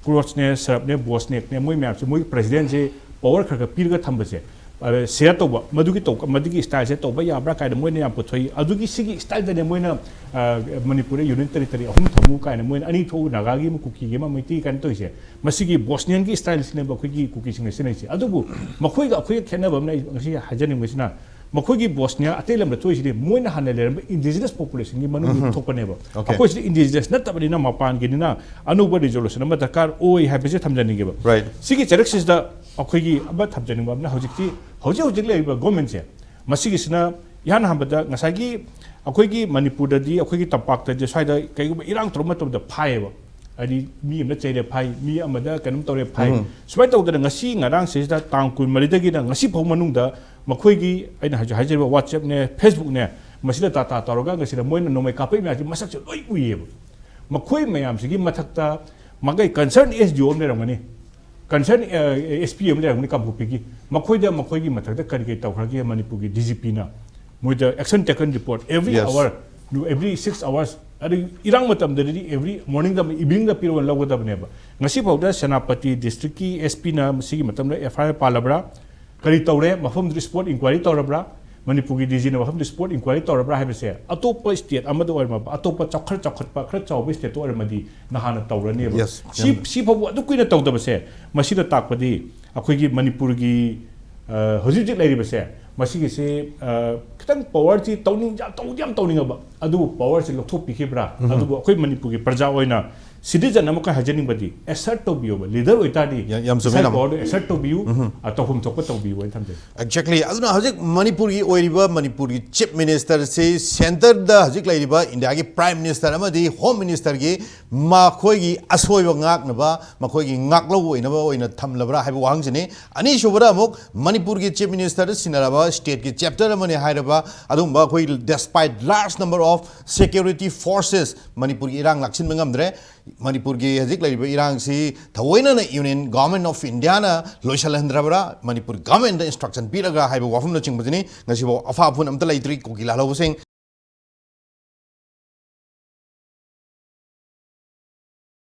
Croatsꯅꯦ, Serbꯅꯦ, Bosniakꯅꯦ, ꯃꯣꯏ ꯃꯌꯥꯝꯁꯦ, ꯃꯣꯏꯒꯤ presidentꯁꯦ power ꯈꯔ ꯈꯔ ꯄꯤꯔꯒ ꯊꯝꯕꯁꯦ, ꯑ, share ꯇꯧꯕ, ꯃꯗꯨꯒꯤ ꯇꯧ-, ꯃꯗꯨꯒꯤ styleꯁꯦ ꯇꯧꯕ ꯌꯥꯕ꯭ꯔꯥ ꯀꯥꯏꯅ ꯃꯣꯏꯅ ꯌꯥꯝ ꯄꯨꯊꯣꯛꯏ꯫ ꯑꯗꯨꯒꯤ ꯁꯤꯒꯤ styleꯗꯅꯦ ꯃꯣꯏꯅ, ꯑ, ꯃꯅꯤꯄꯨꯔꯗ union territory ꯑꯍꯨꯝ ꯊꯝꯃꯨ ꯀꯥꯏꯅ, ꯃꯣꯏꯅ ꯑꯅꯤ ꯊꯣꯛꯎ, ꯅꯥꯒꯥꯒꯤ ꯑꯃ, ꯀꯨꯀꯤꯒꯤ ꯑꯃ, ꯃꯩꯇꯩ ꯀꯥꯏꯅ ꯇꯧꯔꯤꯁꯦ꯫ ꯃꯁꯤꯒꯤ Bosnianꯒꯤ styleꯁꯤꯅꯦꯕ ꯑꯩꯈꯣꯏꯒꯤ ꯀꯨꯀꯤꯁꯤꯡꯅ ꯁꯤꯖꯤꯟꯅꯩꯁꯦ꯫ ꯑꯗꯨꯕꯨ ꯃꯈꯣꯏꯒ ꯑꯩꯈꯣꯏꯒ ꯈꯦꯠꯅꯕ ꯑꯃꯅ ꯑꯩ ꯉꯁꯤ ꯍꯥꯏꯖꯅꯤꯡꯕꯁꯤꯅ, ꯃꯈꯣꯏꯒꯤ Bosnia ꯑꯇꯩ ꯂꯝꯗ ꯊꯣꯛꯏꯁꯤꯗꯤ ꯃꯣꯏꯅ ꯍꯥꯟꯅ ꯂꯩꯔꯝꯕ indigenous populationꯒꯤ ꯃꯅꯨꯡꯗ ꯊꯣꯛꯄꯅꯦꯕ꯫ Okay. ꯑꯩꯈꯣꯏꯁꯤꯗꯤ indigenous ꯅꯠꯇꯕꯅꯤꯅ ꯃꯄꯥꯟꯒꯤꯅꯤꯅ ꯑꯅꯧꯕ resolution ꯑꯃ ꯗꯔꯀꯥꯔ ꯑꯣꯏ ꯍꯥꯏꯕꯁꯦ ꯊꯝꯖꯅꯤꯡꯉꯦꯕ꯫ Right. ꯁꯤꯒꯤ ꯆꯩꯔꯛꯁꯤꯗ ꯑꯩꯈꯣꯏꯒꯤ ꯑꯃ ꯊꯝꯖꯅꯤꯡꯕ ꯑꯃꯅ, ꯍꯧꯖꯤꯛꯇꯤ, ꯍꯧꯖꯤꯛ ꯍꯧꯖꯤꯛ ꯂꯩꯔꯤꯕ governmentꯁꯦ, ꯃꯁꯤꯒꯤꯁꯤꯅ ꯏꯍꯥꯟ ꯍꯥꯟꯕꯗ ꯉꯁꯥꯏꯒꯤ ꯑꯩꯈꯣꯏꯒꯤ ꯃꯅꯤꯄꯨꯔꯗꯗꯤ, ꯑꯩꯈꯣꯏꯒꯤ ꯇꯝꯄꯥꯛꯇꯗꯤ ꯁ꯭ꯋꯥꯏꯗ ꯀꯩꯒꯨꯝꯕ ꯏꯔꯥꯡ ꯇꯧꯔꯛꯄ ꯃꯇꯝꯗ ꯐꯥꯏꯌꯦꯕ꯫ ꯍꯥꯏꯗꯤ ꯃꯤ ꯑꯃꯗ ꯆꯩꯔꯦ ꯐꯥꯏ, ꯃꯤ ꯑꯃꯗ ꯀꯩꯅꯣꯝ ꯇꯧꯔꯦ ꯐꯥꯏ꯫ ꯎꯝ꯫ ꯁꯨꯃꯥꯏꯅ ꯇꯧꯗꯅ ꯉꯁꯤ ꯉꯔꯥꯡꯁꯤꯗ ꯇꯥꯡ ꯀꯨꯟꯃꯔꯤꯗꯒꯤꯅ ꯉꯁꯤ ꯐꯥꯎ ꯃꯅꯨꯡꯗ ꯃꯈꯣꯏꯒꯤ, ꯑꯩꯅ ꯍꯧꯖꯤꯛ ꯍꯥꯏꯖꯔꯤꯕ WhatsAppꯅꯦ, Facebookꯅꯦ, ꯃꯁꯤꯗ data ꯇꯧꯔꯒ ꯉꯁꯤꯗ ꯃꯣꯏꯅ ꯅꯣꯡꯃꯩ ꯀꯥꯞꯄꯛꯏ ꯃꯌꯥꯝꯁꯤ ꯃꯁꯛꯁꯦ ꯂꯣꯏ ꯎꯏꯌꯦꯕ꯫ ꯃꯈꯣꯏ ꯃꯌꯥꯝꯁꯤꯒꯤ ꯃꯊꯛꯇ ꯃꯈꯣꯏ concern SDO ꯑꯃ ꯂꯩꯔꯝꯒꯅꯤ꯫ ꯀꯟꯁꯔꯟ ꯑꯦꯁ ꯄꯤ ꯑꯃ ꯂꯩꯔꯝꯒꯅꯤ ꯀꯥꯡꯄꯣꯛꯄꯤꯒꯤ, ꯃꯈꯣꯏꯗ ꯃꯈꯣꯏꯒꯤ ꯃꯊꯛꯇ ꯀꯔꯤ ꯀꯔꯤ ꯇꯧꯈ꯭ꯔꯒꯦ ꯃꯅꯤꯄꯨꯔꯒꯤ ꯗꯤ ꯖꯤ ꯄꯤꯅ? ꯃꯣꯏꯗ action taken report every Yes. hour, every six hours, ꯑꯗꯩ ꯏꯔꯥꯡ ꯃꯇꯝꯗꯗꯤ every morningꯗ ꯑꯃ eveningꯗ ꯄꯤꯔꯛꯑꯣꯅ ꯂꯧꯒꯗꯕꯅꯦꯕ꯫ ꯉꯁꯤꯐꯥꯎꯗ ꯁꯦꯅꯥꯄꯇꯤ districtꯀꯤ ꯑꯦꯁ ꯄꯤꯅ ꯃꯁꯤꯒꯤ ꯃꯇꯝꯗ ꯑꯦꯐ ꯑꯥꯏ ꯑꯥꯔ ꯄꯥꯜꯂꯕ꯭ꯔꯥ, ꯀꯔꯤ ꯇꯧꯔꯦ, ꯃꯐꯝꯗꯨꯗ spot inquiry ꯇꯧꯔꯕ꯭ꯔꯥ, ꯃꯅꯤꯄꯨꯔꯒꯤ ꯗꯤ ꯖꯤꯅ ꯃꯐꯝꯗꯨꯗ spot inquiry ꯇꯧꯔꯕ꯭ꯔꯥ ꯍꯥꯏꯕꯁꯦ ꯑꯇꯣꯞꯄ state ꯑꯃꯗ ꯑꯣꯏꯔꯝꯃꯕ, ꯑꯇꯣꯞꯄ ꯆꯥꯎꯈꯠ ꯆꯥꯎꯈꯠꯄ ꯈꯔ ꯆꯥꯎꯕ stateꯇ ꯑꯣꯏꯔꯝꯃꯗꯤ ꯅꯍꯥꯟꯅ ꯇꯧꯔꯅꯦꯕ꯫ Yes. ꯁꯤ ꯁꯤ ꯐꯥꯎꯕ ꯑꯗꯨ ꯀꯨꯏꯅ ꯇꯧꯗꯕꯁꯦ ꯃꯁꯤꯅ ꯇꯥꯛꯄꯗꯤ ꯑꯩꯈꯣꯏꯒꯤ ꯃꯅꯤꯄꯨꯔꯒꯤ ꯑ, ꯍꯧꯖꯤꯛ ꯍꯧꯖꯤꯛ ꯂꯩꯔꯤꯕꯁꯦ ꯃꯁꯤꯒꯤꯁꯤ ꯑ, ꯈꯤꯇꯪ powerꯁꯤ ꯇꯧꯅꯤꯡ ꯌꯥꯝ ꯇꯧꯗꯤ ꯌꯥꯝ ꯇꯧꯅꯤꯡꯉꯕ, ꯑꯗꯨꯕꯨ powerꯁꯤ ꯂꯧꯊꯣꯛꯄꯤꯈꯤꯕ꯭ꯔꯥ? ꯑꯗꯨꯕꯨ ꯑꯩꯈꯣꯏ ꯃꯅꯤꯄꯨꯔꯒꯤ ꯄ꯭ꯔꯖꯥ ꯑꯣꯏꯅ citizen ꯑꯃꯈꯛ ꯍꯥꯏꯖꯅꯤꯡꯕꯗꯤ assert ꯇꯧꯕꯤꯌꯣꯕ, leader ꯑꯣꯏꯇꯥꯔꯗꯤ ꯌꯥꯝ- ꯌꯥꯝ ꯆꯨꯝꯃꯦ, ꯏꯁꯥꯒꯤ ꯇꯥꯃꯣ꯫ powerꯗꯣ assert ꯇꯧꯕꯤꯌꯨ, ꯑ, ꯇꯧꯐꯝ ꯊꯣꯛꯄ ꯇꯧꯕꯤꯌꯨ ꯍꯥꯏꯅ ꯊꯝꯖꯒꯦ꯫ Exactly. ꯑꯗꯨꯅ ꯍꯧꯖꯤꯛ ꯃꯅꯤꯄꯨꯔꯒꯤ ꯑꯣꯏꯔꯤꯕ ꯃꯅꯤꯄꯨꯔꯒꯤ chief ministerꯁꯤ centreꯗ ꯍꯧꯖꯤꯛ ꯂꯩꯔꯤꯕ ꯏꯟꯗꯤꯌꯥꯒꯤ prime minister ꯑꯃꯗꯤ home ministerꯒꯤ ꯃꯈꯣꯏꯒꯤ ꯑꯁꯣꯏꯕ ꯉꯥꯛꯅꯕ, ꯃꯈꯣꯏꯒꯤ ꯉꯥꯛꯂꯧ ꯑꯣꯏꯅꯕ ꯑꯣꯏꯅ ꯊꯝꯂꯕ꯭ꯔꯥ ꯍꯥꯏꯕ ꯋꯥꯍꯪꯁꯤꯅꯤ꯫ ꯑꯅꯤꯁꯨꯕꯗ ꯑꯃꯨꯛ ꯃꯅꯤꯄꯨꯔꯒꯤ chief ministerꯗ ꯁꯤꯟꯅꯔꯕ stateꯀꯤ chapter ꯑꯃꯅꯤ ꯍꯥꯏꯔꯕ ꯑꯗꯨꯒꯨꯝꯕ ꯑꯩꯈꯣꯏ despite large number of security forces ꯃꯅꯤꯄꯨꯔꯒꯤ ꯏꯔꯥꯡ ꯂꯥꯛꯁꯤꯟꯕ ꯉꯝꯗ꯭ꯔꯦ꯫ ꯃꯅꯤꯄꯨꯔꯒꯤ ꯍꯧꯖꯤꯛ ꯂꯩꯔꯤꯕ ꯏꯔꯥꯡꯁꯤ ꯊꯑꯣꯏꯅꯅ Union Government of Indiaꯅ ꯂꯣꯏꯁꯤꯜꯍꯟꯗ꯭ꯔꯕ꯭ꯔꯥ, Manipur governmentꯗ instruction ꯄꯤꯔꯒ ꯍꯥꯏꯕ ꯋꯥꯐꯝꯅꯆꯤꯡꯕꯁꯤꯅꯤ꯫ ꯉꯁꯤꯐꯥꯎ ꯑꯐ ꯑꯐꯨꯟ ꯑꯝꯇ ꯂꯩꯇ꯭ꯔꯤ ꯀꯨꯀꯤ ꯂꯥꯜꯍꯧꯕꯁꯤꯡ꯫